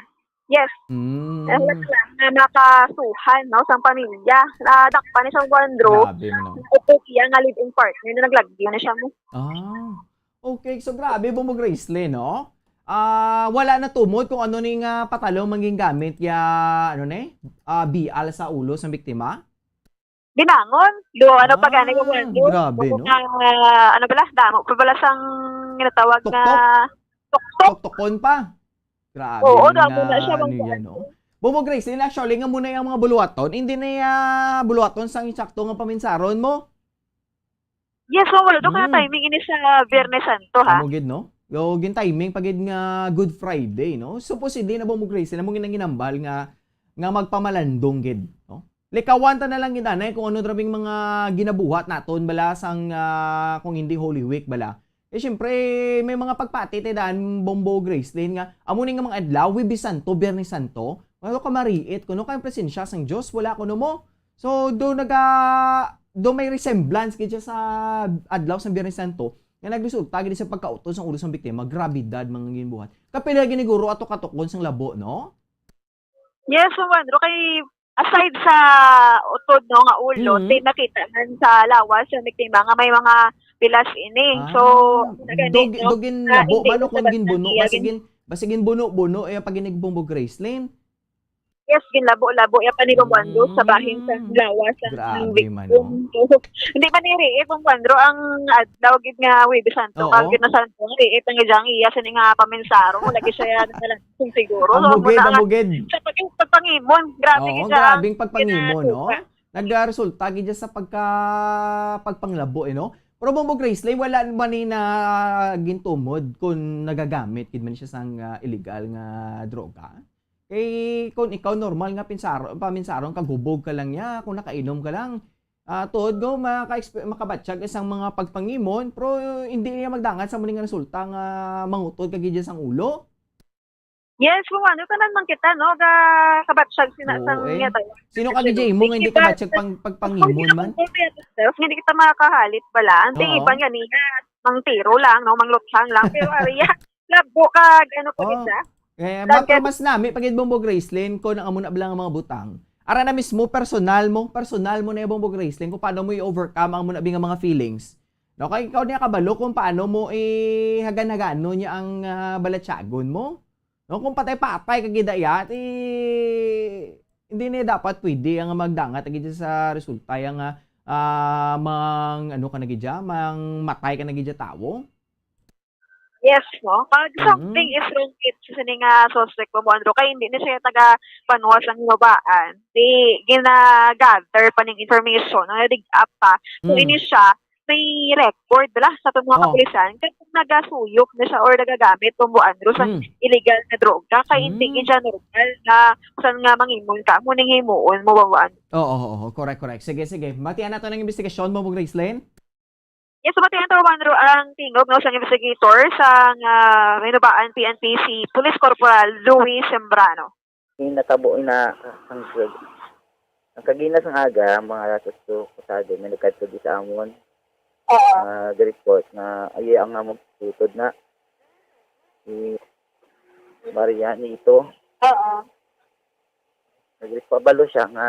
Yes. Mm. Ano sila, na makasuhan, no, sang pamilya. Nadakpan ni siya, Bombo Andrew. Grabe man, no? Ito iya nga live-in partner na naglagyo na siya mo. Ah. Okay, so grabe, Bombo Gracelyn, no? Ah, wala na tumod kung ano ni nga patalong man gingamit ya, ano ni? Ah, bial sa ulo sang biktima? Binangon. Do, ano pa gani, Ah, Bombo Andrew? Grabe, no? Nga, ano pala, damo pa pala sang ginatawag nga Tuktok? tuktok. Tuktokon pa? Grabe Oo, man damo na nga siya, Bombo niya, Andrew. No? Bombo Gracelyn, actually, nga muna yung mga buluhaton, hindi na iya buluhaton sang insakto nga paminsaron mo. Yes, so, wala daw ka Mm. timing ini sa Biyernes Santo, ha? Amo gid, no? Yo, gin timing pa gid nga Good Friday, no? Supposedly na, Bombo Gracelyn, amo gid ang ginambal nga, nga magpamalandong gid, no? Likawan ta na lang gid anay kung ano drabing mga ginabuhat naton bala sang, ah, kung hindi Holy Week bala. Eh, syempre, may mga pagpati tayo daan, Bombo Gracelyn, nga amo ni nga mga adlaw, Huwebes Santo, Biyernes Santo, wala ka mariit kuno kay presensya sang Dios, wala kuno mo. So, do naga-, do may resemblance gid siya sa adlaw sa Biyernes Santo nga nagresulta gid sa pagkautod sang ulo sang biktima, grabidad, mga ginbuhat. Kapila giniguro ato katukon sang labo, no? Yes, so, Juan, kay aside sa utod, no, nga ulo, Mm. di nakita man sa lawas sa biktima nga may mga pilas ini. So, Ah, na gani, dog-, no, dog in na labo man o indication kung sa ginbuno, iya basta gin-, gin-, basta ginbuno-buno, eh, pag ginigbumbog Gracelyn. Yes, ginlabo-labo iya pa ni Bombo Andrew sa bahin sa Mm. lawas sa Grabe victim. Man, no? So, hindi man ni riit, Bombo Andrew, ang adlaw gid nga Huwebes Santo, Oo. kag gid na Santo, riit ang ijang iya sini nga paminsaro, lagi siya yan na lang kung siguro. So, Amo gid, muna amo nga gid. Sa pag-, pagpangimon, grabe Oo, gid siya grabing ang pagpangimon, no? ginatupa. Nagresulta gid siya sa pagka-, pagpanglabo, eh, no? Pero Bombo Gracelyn, wala man ni na gintumod kung nagagamit gid man siya sang, ah, illegal nga droga? Kay kung ikaw normal nga pinsaro-, paminsaron, kag hubog ka lang niya, kung nakainom ka lang, ah, tuod go, maka-exp-, makabatyag isang mga pagpangimon, pero hindi niya magdangat sa muli nga resulta nga mangutod ka gid sang ulo. Yes, kung ano, tanan man kita, no, ga-, kabatyag sina-, Oo, sang eh. niya tayo. Sino ka, Absolutely. D J, mo nga hindi Iba, kabatyag pang-, pagpangimon man? Kung kaya self, hindi kita makakahalit bala. Ang Oo. iban nga niya, mang tiro lang, no, mangluthang lang. Pero ariya, labo ka, gano pa Oo. gid siya? Eh, Tag- ma-, pero mas nami, pag Bombo Gracelyn, kung ang amo na bala nga mga butang. Ara na mismo, personal mo, personal mo na yung Bombo Gracelyn, kung paano mo i-overcome ang amo na nga mga feelings. No, kay ikaw niya kabalo kung paano mo ihagan-hagano niya ang, ah, balatyagon mo. No, kung patay-patay ka gid, ayat, eh, hindi na dapat pwede ang magdangat gid sa resulta yang, ah, ah, mang, ano ka na gid, mang matay ka na gid tawo. Yes, no? Pag Mm. something is wrong with sa sini nga suspect, Bombo Andrew, kay hindi na siya taga Banwa sang Hinubaan. Di, gina-gather pa ning information, ang nadig-up pa. Kung Mm. ini siya, may record bala sa atong mga Oh. kapulisan, kay kung nagasuyop na siya or nagagamit, Bombo Andrew, sa Mm. illegal na droga, kay hindi Mm. gid siya normal na bisan nga mangimon ka, amo ning himuon mo, Bombo Andrew. Oo, oo, oo. Correct, correct. Sige, sige. Batian nato ng investigasyon, Bombo Gracelyn. Yes, so, batian nato, Bombo Andrew, ang tingog, no, sa investigator sa, ah, Hinubaan P N P, si Police Corporal Louis Sembrano. Yung natabo na ang, ang kagina sang aga, mga alas otso pasado, may nagkadto di sa amon. Oo. Ah, the report na, ay, ang among tutod na. Si Maria Nito. Oo. Nagpabalo siya nga,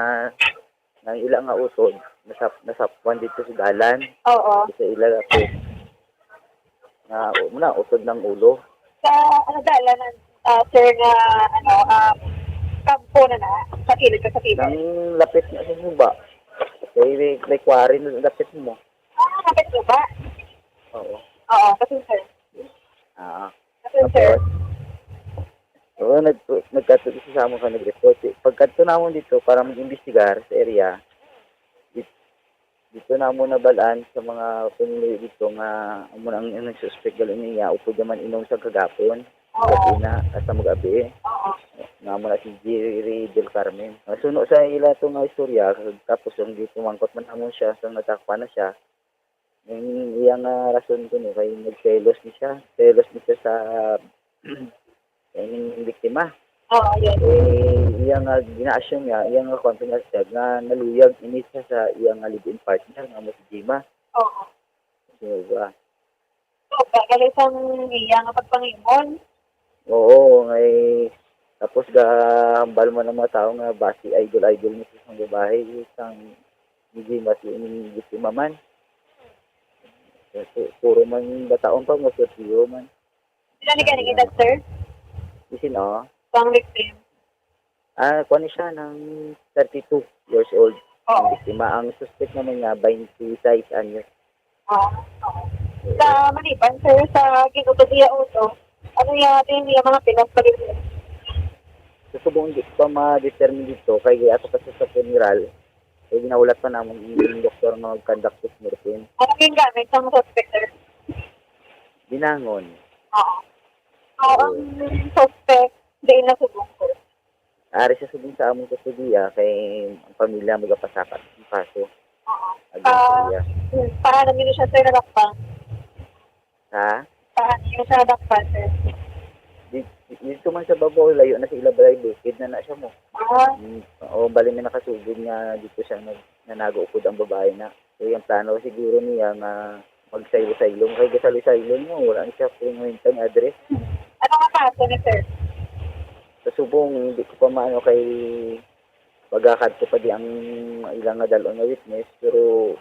nga ila nga utod, nasap-, nasapuan dito sa dalan. Oo. Sa ila ako. Nga, o, muna, utod ng ulo. Sa, ano, dalan, ah, sir, nga, ano, um, kampo na na, sa kilid ka, sa kilid. Nang lapit na sa suba. May, may, may quarry na lapit mo. Ah, kapit mo ba? Oo. Oo, kasi sir. Ah. Kasi sir. Tapos, oo, nag-, nagkadto sa amo ka nag-report. Pagkadto namon dito para mag-imbestigar sa area, di-, dito namon nabalaan sa mga pumuluyo dito nga amo na ang, ang suspect gali niya, upod naman inom sa kagapon. Oo. Gabi na, hasta mag-abi. Oo. Nga mo na si Jerry Del Carmen. Nasuno sa ila to nga istorya, tapos ang gipamangkot man namon siya, sa natakpan na siya, ang iya nga rason ko no, kay nagselos ni siya. Selos ni siya sa ining biktima. Oo, yes. Eh, iya nga gina-assume niya, iya nga confidence siya, nga naluyag ini siya sa iya nga live-in partner, nga mo si Jima. Oo. Sino ba? So, gali sang iya nga pagpangingon. Oo, ngay, tapos gahambal man ang mga tao nga basi idol-idol ni sang babae, sang hindi mas yung biktima man. Kasi puro man bataon pa, mas puro man. Sila ni ganing edad, sir? Isin, oh. Pang victim. Ah, kuwan siya ng thirty-two years old. Oo. Ang biktima, ang suspect naman niya, twenty-six anyos. Ah, oo. Sa maliban, sir, sa ginutod niya ulo, ano niya, din niya mga pilas pa rin? Sa subong, di pa ma-determine dito, kay ato pa sa funeral, kay ginahulat pa namon yung doktor nga mag-conduct postmortem. Ano yung gamit ng suspect, sir? Binangon. Oo. So, ang suspect, di na subong, sir. Ari siya subong sa among kustodiya kay ang pamilya magapasaka sa kaso. Oo. Against Ah, iya. Paano niyo siya, sir, nadakpan? Ha? Paano niyo siya nadakpan, sir? Di, dito man sa babaw, layo na sa ila balay, bukid na na siya mo. Ah. Mm, o, bali may nakasugod nga dito siya nag-, nanago upod ang babae na. So, yung plano siguro niya nga magsaylo-saylo. Kay gasaylo-saylo mo, wala na siya pinangwenta nga address. Ano nga kaso ni sir? Sa subong, hindi ko pa maano kay pagkakadto pa di ang ilang nga dalon nga witness, pero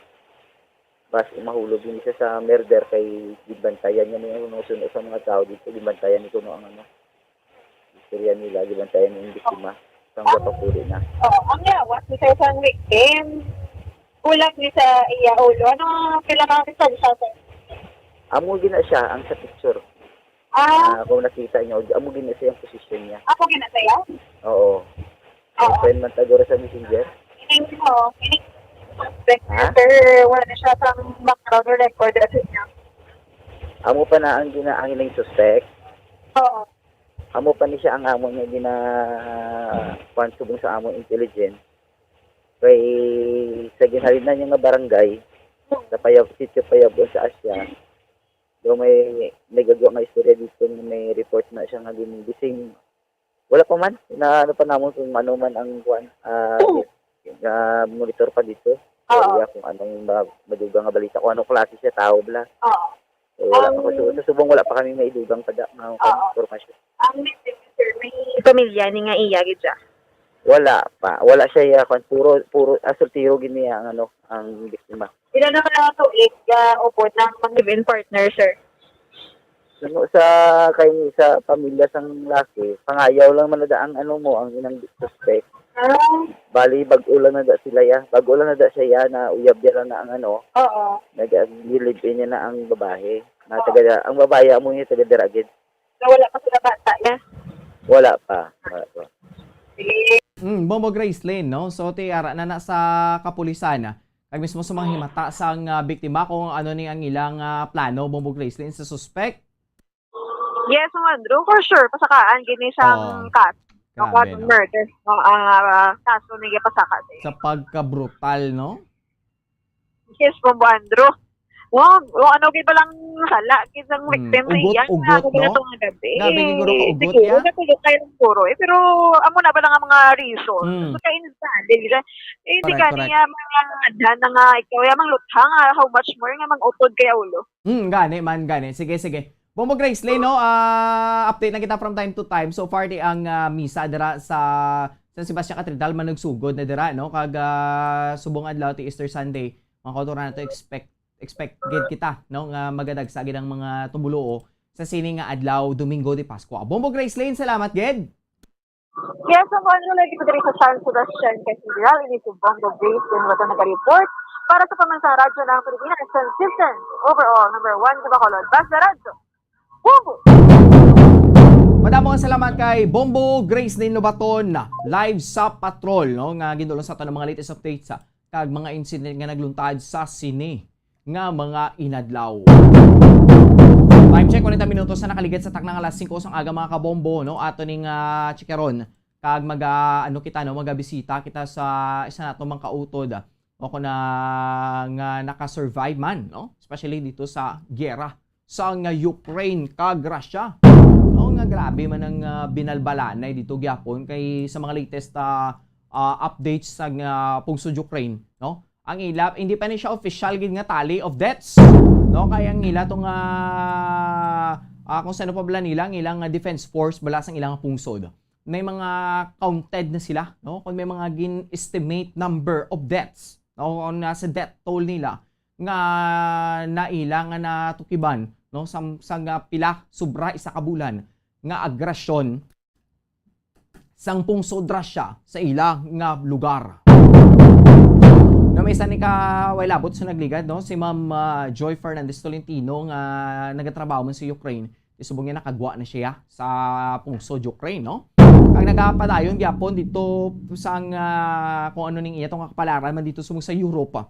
bas mahulog yun siya sa murder kay gibantayan niya may ano, suno sa mga tao dito, gibantayan ni kuno ang ano, istorya nila, gibantayan ni yung biktima. Sang Ang gapapuli na. Oh, ang yawas ni sir sang victim. Bulag ni sa iya ulo. Ano, pila ka distansya, sir? Amo gina siya ang sa picture. Ah. Ah, kung nakita niyo, amo gina siya ang position niya. Ako gina siya? Oo. Oo. Friend man tagura sa messenger. Ining mo, ining suspect, Ha? Sir, wala na siya sang background or record as niya. Amo pa na ang gina-, ang ining suspect. Oo. Amo pa ni siya ang amo niya gina-, kuwan, subong sa amo intelligence. Kay sa ginhalinan niya nga barangay, sa Payab-, Sitio Payabon sa Asya, do may nagagawa nga istorya dito nga may report na siya nga gin-, gising. Wala pa man, na ano pa namon kung ano man ang kuwan, ah, na monitor pa dito. Oo. Kaya kung anong ma-, madugang nga balita, kung anong klase siya, tao bala. Oo. Eh, wala pa ko Ang su-, sa subong wala pa kami may dugang pa da, nga Oo. Impormasyon. Ang victim, sir, may pamilya ni nga iya gid siya? Wala pa. Wala siya iya, kwan, puro, puro, ah, soltero gid niya ang, ano, ang biktima. Pila na ka tuig, ah, upod ng mga live-in partner, sir? Suno sa, kay sa pamilya sang laki, pangayaw lang man na da ang ano mo, ang inang suspect. Ah. Bali, bag-o lang na da sila ya. Bag-o lang na da siya ya, na uyab niya lang na ang ano. Oo. Nag-, nag-live-in niya na ang babae. Na taga, ang babae, amo niya taga dira gid. Na wala pa sila bata, ya? Wala pa. Wala pa. Sige. Mm, Bombo Gracelyn, no? So, ti ara na na sa kapulisan, ah. Kag mismo sa mga himata sang, ah, biktima kung ano ni ang ilang, ah, plano, Bombo Gracelyn, sa suspect? Yes, Mang Andrew, for sure, pasakaan gini sang Oo. Kat-, Grabe, no? Murder, no, ang, ah, kaso na gipasaka sa Sa pagka-brutal, no? Yes, Bombo Andrew. Wow, wow, ano gid palang sala gid ang Mm, victim na ugot, iyan, ugot, ano ba no? Itong gabi? Grabe, siguro, ugot, Siguro, ya? Natulog kayo ng puro, eh. Pero, amo na ba lang ang mga reason? Mm. Kaya invalid, eh, hindi Correct, ka correct. Niya mga adhan na nga, ikaw, ya, mang luthang, ah, how much more nga mang utod kay ulo? Hmm, gani man, gani. Sige, sige. Bombo Gracelyn, no? Ah, update na kita from time to time. So far, di ang, ah, misa dira sa San Sebastian Cathedral man nagsugod na dira, no? Kag, ah, subong adlaw ti Easter Sunday, mga kautoran nato, expect, expect gid kita, no? Nga magadagsa gid ang mga tumuluo sa sini nga adlaw, Domingo de Pascua. Bombo Gracelyn, salamat gid. Yes, ang Juan Rulay, dito diri sa San Sebastian Cathedral, ini si Bombo Grace, din wato nag-report para sa Pambansang Radyo ng Pilipinas, consistent, overall, number one sa Bacolod. Basta Radyo, Bombo! Madamo ang salamat kay Bombo Grace Lynn Lobaton, live sa patrol, no, nga gindulong sa aton ang mga latest updates, ah, kag mga incident nga nagluntad sa sini nga mga inadlaw. Time check, kwarenta minutos na nakaligid sa takna nga alas singko sang aga, mga kabombo, no? Ato ning, ah, chikaron. Kag mag, ah, ano kita, no? Magabisita kita sa isa nato mga kautod, ah, o kung na, nga naka-survive man, no? Especially dito sa giyera sa nga Ukraine kag Russia. No, nga grabe man ang, ah, binalbalanay dito gyapon kay sa mga latest, ah, ah, updates sa nga pungsod Ukraine, no? Ang ila, hindi pa ni siya official gid nga tally of deaths, no? Kay ang ila tong, ah, ah, kung sino pa bala nila, ang ilang, ah, defense force bala sang ilang pungsod, may mga counted na sila, no? Kung may mga gin-estimate number of deaths, no? Kung nasa death toll nila nga naila nga natukiban, no? Sa, sa nga pila, sobra isa ka bulan nga agresyon sang pungsod Russia sa ila nga lugar. No, may isa ni ka way labot sa nagligad, no? Si Ma'am, ah, Joy Fernandez Tolentino nga nagatrabaho man sa Ukraine. Di subong niya nakagwa na siya sa pungsod Ukraine, no? Kag nagapadayon gyapon dito sang, ah, kung ano ning iya tong kapalaran man dito subong sa Europa.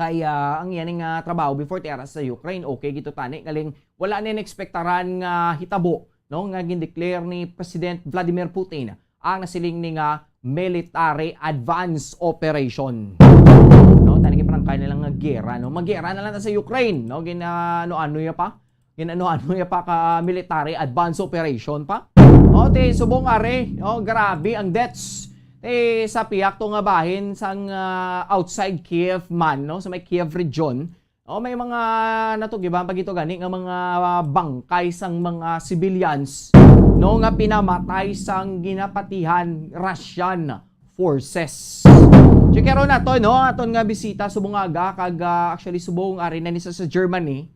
Kay, ah, ang iya ning, ah, trabaho before ti ara sa Ukraine, okay gito tani, galing wala ni naekspektaran nga hitabo, no, nga gindeclare ni President Vladimir Putin ang nasiling ni nga military advance operation. No, tani, giparangkay na lang nga gera, no? Magera na lang ta sa Ukraine, no? Gin-, ah, ano-ano ya pa? Gin-ano-ano ya pa ka military advance operation pa? O, ti subong ari, no, grabe ang deaths. Ti sa pihak to nga bahin sang, ah, outside Kiev man, no, sa may Kiev region, o, may mga natugiban pa gito gani nga mga bangkay sang mga civilians, no, nga pinamatay sang ginapatihan Russian forces. Chikaron nato, no, aton nga bisita subong aga kag, ah, actually subong ari na ni sa, sa Germany,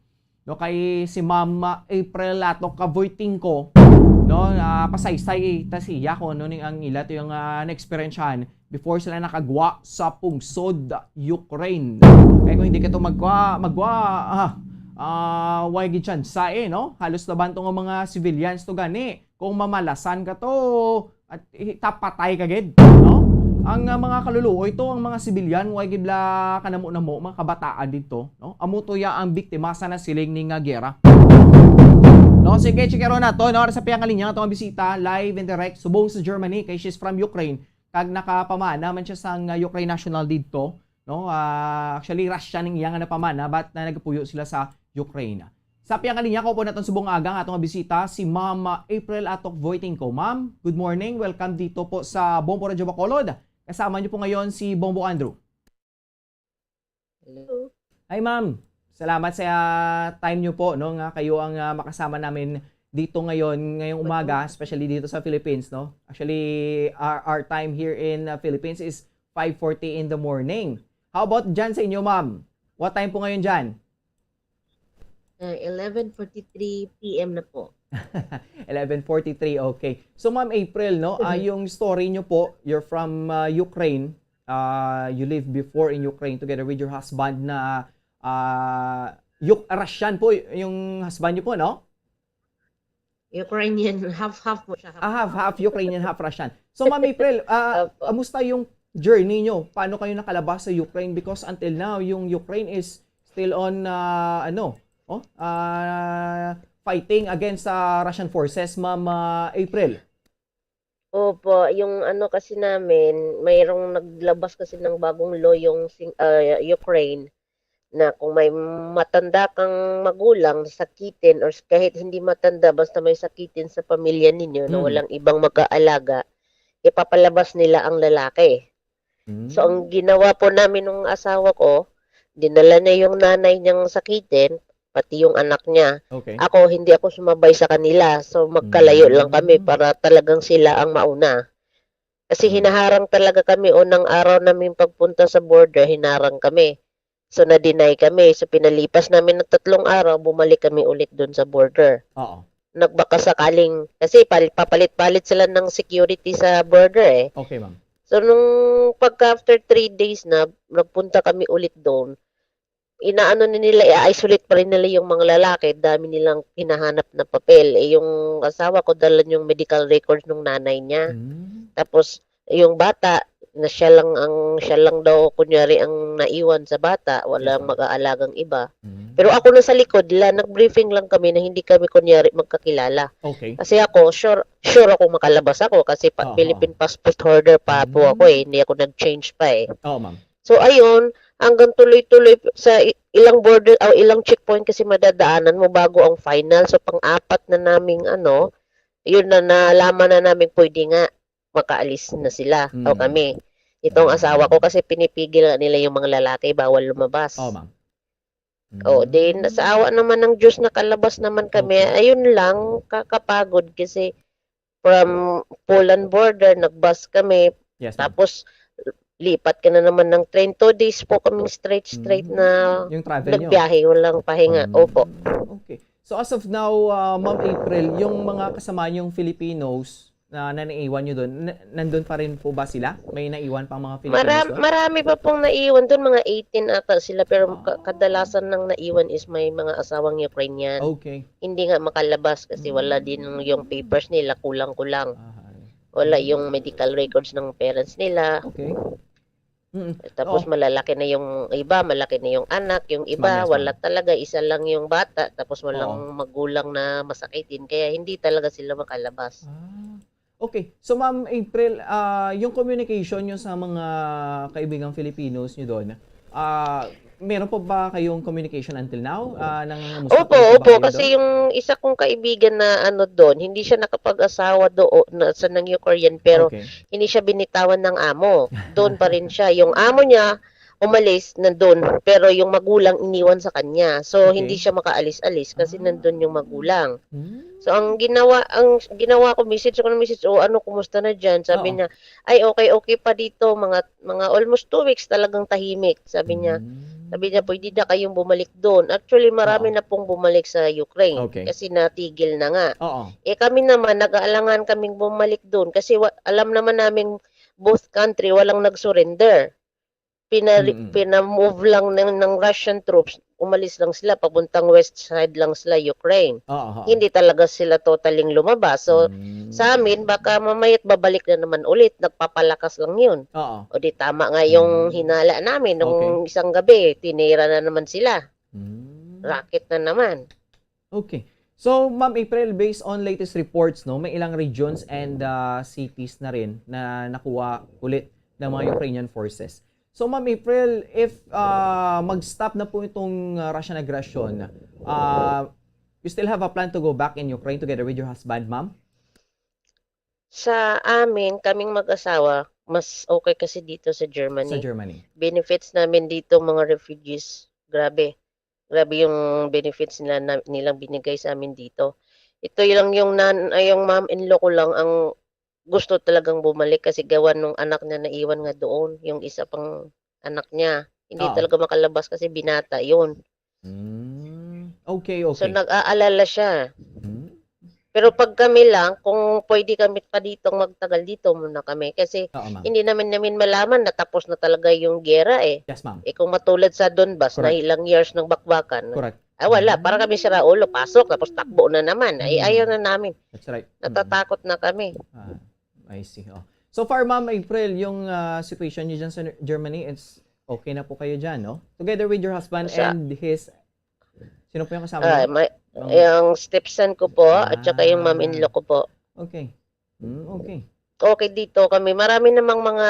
no, kay si Ma'am, ah, April Latok Kavoytingko, no, ah, pasaysay ta siya kung ano ning ang ila to yung, ah, na-experiencehan before sila nakagwa sa pungsod Ukraine. Kay kung hindi ka to magwa, magwa, ah, ah, way gid chance eh, no? Halos laban to nga mga civilians to gani. Kung mamalasan ka to, at i-, tapatay ka gid, no? Ang, ah, mga kaluluoy to, ang mga sibilyan, way gid la kanamo-namo, mga kabataan dito, no? Amo to ya ang biktima sa nasiling ni nga gera. No, sige, chikaron nato, no? Sa pihak nga linya, ato nga bisita, live and direct, subong sa Germany, kay she's from Ukraine, kag nakapamana man siya sang, ah, Ukraine national dito, no? Ah, actually, Russia ning iya nga napamana, but na nagapuyo sila sa Ukraine. Sa pihak nga linya, kuha po naton subong aga ang aton nga bisita, si Ma'am April Atok Voitingco. Ma'am, good morning. Welcome dito po sa Bombo Radyo Bacolod. Kasama niyo po ngayon si Bombo Andrew. Hello. Hi, ma'am. Salamat sa, ah, time niyo po, no, nga kayo ang, ah, makasama namin dito ngayon, ngayong umaga, especially dito sa Philippines, no? Actually, our, our time here in, ah, Philippines is five forty in the morning. How about dyan sa inyo, ma'am? What time po ngayon dyan? Uh, eleven forty-three P M na po. Eleven forty-three, okay. So, Ma'am April, no, ah, yung story nyo po, you're from, ah, Ukraine. Ah, you lived before in Ukraine together with your husband na, ah, Uk-, Russian po y-, yung husband nyo po, no? Ukrainian, half-half po siya. Ah, half, half Ukrainian, half Russian. So, Ma'am April, ah, Opo. Kamusta yung journey nyo? Paano kayo nakalabas sa Ukraine? Because until now, yung Ukraine is still on, ah, ano, oh, ah, fighting against sa Russian forces, Ma'am, ah, April. Opo, yung ano kasi namin, mayroong naglabas kasi ng bagong law yung sing-, ah, Ukraine na kung may matanda kang magulang sakitin or kahit hindi matanda, basta may sakitin sa pamilya ninyo na Mm. walang ibang mag-aalaga, ipapalabas nila ang lalaki. So, ang Mm. ginawa po namin ng asawa ko, dinala niya yung nanay niyang sakitin, pati yung anak niya. Okay. Ako, hindi ako sumabay sa kanila. So, magkalayo lang kami Mm. para talagang sila ang mauna. Kasi Mm. hinaharang talaga kami. Unang araw namin pagpunta sa border, hinarang kami. So, na-deny kami. So, pinalipas namin ng tatlong araw, bumalik kami ulit dun sa border. Oo. nagbakasakaling, kasi pal-, papalit-palit sila ng security sa border eh. Okay, ma'am. So, nung pagka after three days na, nagpunta kami ulit doon, inaano na nila, i-isolate pa rin nila yung mga lalaki, dami nilang hinahanap na papel. Eh, yung asawa ko, dala yung medical records ng nanay niya. Mm. Tapos, yung bata, na siya lang ang, siya lang daw kunyari ang naiwan sa bata, walang Yes, ma'am. mag-aalagang iba. Mm. Pero ako na sa likod, la, nag-briefing lang kami na hindi kami kunyari magkakilala. Okay. Kasi ako, sure, sure ako makalabas ako kasi pa, Aha. Philippine passport holder pa po Mm. ako eh, hindi ako nag-change pa eh. Oo, ma'am. So ayun, hanggang tuloy-tuloy sa i- ilang border o ilang checkpoint kasi madadaanan mo bago ang final. So pang-apat na naming ano, yun na nalaman na naming pwede nga makaalis na sila o Mm. kami. Itong Mm. asawa ko kasi pinipigil nga nila yung mga lalaki, bawal lumabas. Oo, ma'am. Oh, Mm. then sa awa naman ng Diyos nakalabas naman kami. Okay. Ayun lang, kakapagod kasi from Poland border, nag-bus kami. Yes, ma'am. Tapos lipat ka na naman ng train. Two days po kaming straight, straight Mm. na Yung travel nyo. nagbiyahe, walang pahinga. Mm. Opo. Okay. So as of now, ah, Ma'am April, yung mga kasama yung Filipinos na naiwan nyo doon, na- nandun pa rin po ba sila? May naiwan pang mga Filipinos Maram, doon? Marami pa pong naiwan doon, mga eighteen ata sila, pero ka- Ah. kadalasan ng naiwan is may mga asawang Ukrainian. Okay. Hindi nga makalabas kasi wala Mm. din yung papers nila, kulang-kulang. Ah, Wala yung medical records ng parents nila. okay. Mm. Tapos Oo. malalaki na yung iba, malaki na yung anak, yung Yes, ma'am, iba, yes, wala ma'am. Talaga, isa lang yung bata, tapos walang Oo. magulang na masakitin, kaya hindi talaga sila makalabas. Ah. Okay. So, Ma'am April, ah, yung communication nyo sa mga kaibigang Filipinos nyo doon, ah, meron po ba kayong communication until now? Ah, nangungumusta Opo, pa rin po ba opo, kayo kasi doon? Yung isa kong kaibigan na ano doon, hindi siya nakapag-asawa doon na, sa nang Ukrainian, pero Okay. hindi siya binitawan ng amo. Doon pa rin siya. Yung amo niya, umalis, nandun. Pero yung magulang, iniwan sa kanya. So, Okay. Hindi siya makaalis-alis kasi Ah. Nandun yung magulang. Hmm. So, ang ginawa, ang ginawa ko, message ko ng message, "O, ano, kumusta na dyan?" Sabi Oo. niya, "Ay, okay, okay pa dito. Mga, mga almost two weeks talagang tahimik," sabi niya. Hmm. Sabi niya, "Pwede na kayong bumalik doon." Actually, marami Oo. na pong bumalik sa Ukraine Okay. kasi natigil na nga. Oo. Eh, kami naman, nag-aalangan kaming bumalik doon kasi wa-, alam naman namin both country, walang nag-surrender. Pina-, Mm-mm. Pina-move lang ng, ng Russian troops. Umalis lang sila, papuntang west side lang sila, Ukraine. Oo, oo. Hindi talaga sila totaling lumabas. So, Mm. sa amin, baka mamaya't babalik na naman ulit. Nagpapalakas lang yun. Oo. O di tama nga yung Mm. hinala namin nung Okay. isang gabi, tinira na naman sila. Mm. Racket na naman. Okay. So, Ma'am April, based on latest reports, no, may ilang regions and, ah, cities na rin na nakuha ulit ng mga Ukrainian forces. So, Ma'am April, if, ah, mag-stop na po itong, ah, Russian aggression, ah, you still have a plan to go back in Ukraine together with your husband, ma'am? Sa amin, kaming mag-asawa, mas okay kasi dito sa Germany. Sa Germany. Benefits namin dito, mga refugees, grabe. Grabe yung benefits nila na, nilang binigay sa amin dito. Ito lang yung nan-, ay, yung mom-in-law ko lang ang gusto talagang bumalik kasi gawa nung anak niya naiwan nga doon, yung isa pang anak niya. Hindi Oo. Talaga makalabas kasi binata yun. Mm. Okay, So, okay. Nag-aalala siya. Mm. Pero pag kami lang, kung pwede kami pa ditong magtagal, dito muna kami. Kasi Oo, ma'am. Hindi naman namin malaman na tapos na talaga yung gera eh. Yes, ma'am. Eh, kung matulad sa Donbas na Correct. Ilang years ng bakbakan, Correct. Ah, wala. Para kami sira ulo, pasok, tapos takbo na naman. Ay, Mm. Ayaw na namin. That's right. Mm. Natatakot na kami. Ah, I see. Oh. So far, Ma'am April, yung, ah, situation niyo dyan sa Germany, it's okay na po kayo dyan, no? Together with your husband Sa- and his, sino po yung kasama Ah, niyo? may, Ang- yung stepson ko po, at saka yung Ah. mom-in-law ko po. Okay. Mm, okay. Okay dito kami. Marami namang mga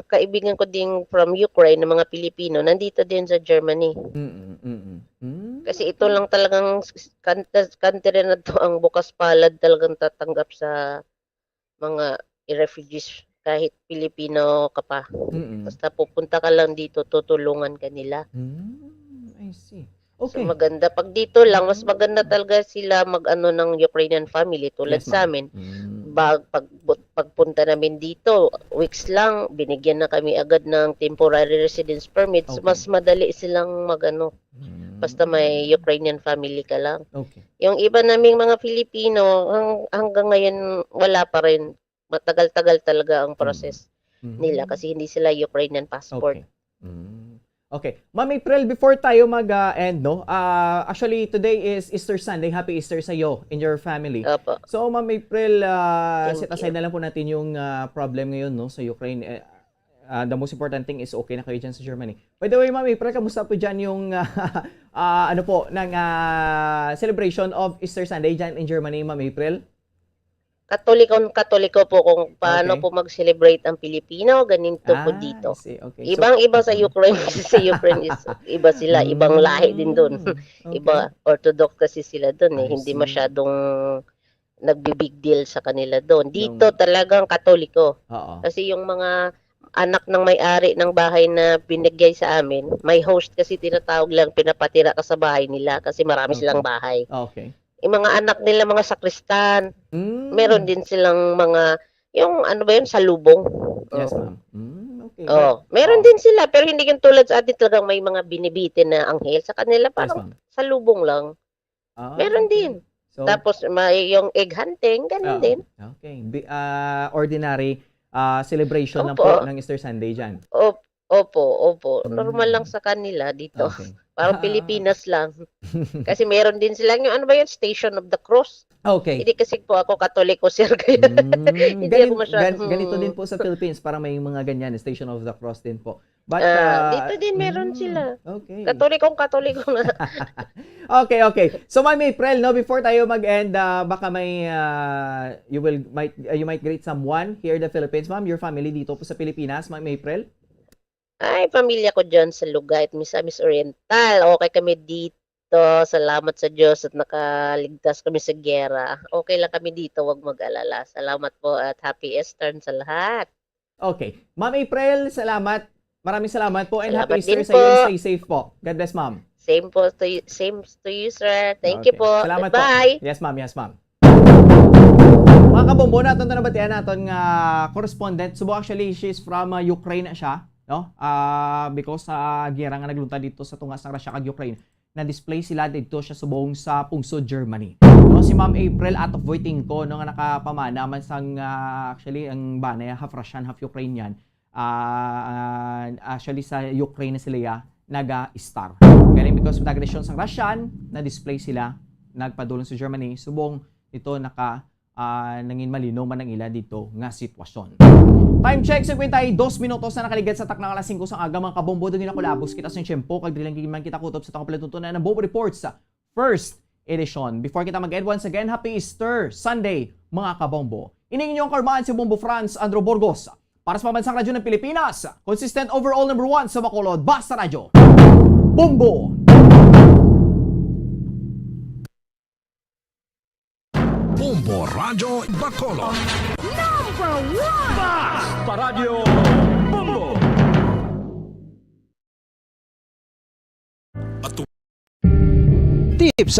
kaibigan ko din from Ukraine na mga Pilipino nandito din sa Germany. Mm, mm, mm. Kasi ito lang talagang s-, s-, kan-, country na to ang bukas palad talagang tatanggap sa mga refugees kahit Pilipino ka pa. Mm. Basta pupunta ka lang dito, tutulungan ka nila. Mm, I see. So, Okay. Maganda. Pag dito lang, mas maganda talaga sila mag-ano ng Ukrainian family tulad Yes, sa ma'am. amin. Mm. Bag, pag, pagpunta namin dito, weeks lang, binigyan na kami agad ng temporary residence permits. Okay. Mas madali silang mag-ano, Mm. Basta may Ukrainian family ka lang. Okay. Yung iba naming mga Filipino, hang-, hanggang ngayon, wala pa rin. Matagal-tagal talaga ang process nila kasi hindi sila Ukrainian passport. Okay. Mm. Okay. Ma'am April, before tayo mag, ah, end, no? Ah, actually, today is Easter Sunday. Happy Easter sa iyo and your family. Opo. So, Ma'am April, ah, Thank set aside you. na lang po natin yung, ah, problem ngayon, no, sa Ukraine. Eh, ah, the most important thing is okay na kayo dyan sa Germany. By the way, Ma'am April, kamusta po dyan yung, ah, ah, ano po, ng, ah, celebration of Easter Sunday dyan in Germany, Ma'am April? Katolikong Katoliko po kung paano Okay. po mag-celebrate ang Pilipino, ganito po Ah, dito. I see. Okay. So, Ibang-iba sa mm. Ukraine kasi sa Ukraine is iba sila, ibang lahi din doon. Mm, Iba, okay. Orthodox kasi sila doon eh. I Hindi see. masyadong nagbi-big deal sa kanila doon. Dito Yung talagang Katoliko. Oo. Kasi yung mga anak ng may-ari ng bahay na binigay sa amin, may host kasi tinatawag lang, pinapatira ka sa bahay nila kasi marami Okay. silang bahay. Okay. Yung mga anak nila, mga sakristan, Mm. meron din silang mga, yung ano ba yun, salubong. Yes, Oo. ma'am. Mm, okay. Oh, But, meron oh. din sila, pero hindi yung tulad sa atin talagang may mga binibitin na anghel. Sa kanila, Yes, parang ma'am. salubong lang. Ah, Meron okay. din. So, Tapos, may yung egg hunting, ganun ah, din. okay. Bi-, ah, ordinary, ah, celebration lang Opo. po ng Easter Sunday dyan. Op-, opo, opo. Normal lang Mm. sa kanila dito. Okay. Parang Ah, Pilipinas lang. Kasi meron din sila yung, ano ba yun? Station of the Cross. Okay. Hindi kasi po ako Katoliko, sir, kaya Mm, hindi ako ganin-, masyadong gan-, ganito din po sa Philippines, parang may mga ganyan, Station of the Cross din po. But, Ah, ah, dito din meron mm, sila. okay. Katolikong Katoliko na. Okay, okay. So, Ma'am April, no, before tayo mag-end, ah, baka may, ah, you will, might, ah, you might greet someone here in the Philippines, ma'am, your family dito po sa Pilipinas, Ma'am April? Ay, pamilya ko dyan sa Lugay at Misamis Oriental. Okay kami dito. Salamat sa Diyos at nakaligtas kami sa giyera. Okay lang kami dito, wag mag-alala. Salamat po at happy Easter sa lahat. Okay. Ma'am April, salamat. Maraming salamat po and happy Salamat Easter din sa iyo and po. stay safe po. God bless, ma'am. Same po to you, same to you, sir. Thank you Okay. po. Salamat po. Goodbye. Yes, ma'am. Yes, ma'am. Mga kabombo, naton na nabatian naton nga correspondent. Subo, actually, she's from, uh, Ukraine na siya, no? Ah, because sa giyera nga nagluntad dito sa tunga sang Russia kag Ukraine, na-display sila didto siya subong sa pungsod Germany. No, si Ma'am April out of Wojtyla, no, nga nakapamana man sang, ah, actually, ang bana niya half Russian, half Ukrainian. Ah, actually, sa Ukraine na sila ya naga-estar. Kaya lang because of the aggression sang Russian, na-display sila, nagpadulong sa Germany, subong ito naka, ah, nangin malino man ang ila dito nga sitwasyon. Time check, cincuenta y dos minutos na nakaligad sa takna nga alas singko sang aga, mga kabombo, dugay na kulabos kita sa tiyempo, kag dili lang gid man kita kutob sa atong palatuntunan ang Bombo Reports first edition. Before kita mag-end, once again, happy Easter Sunday, mga kabombo. Ining inyong karman si Bombo Franz Andrew Burgos. Para sa Pambansang Radyo ng Pilipinas, consistent overall number one sa Bacolod, Basta Radyo. Bombo! Bombo Radyo Bacolod. Number one! Basta Radyo Bombo! Tips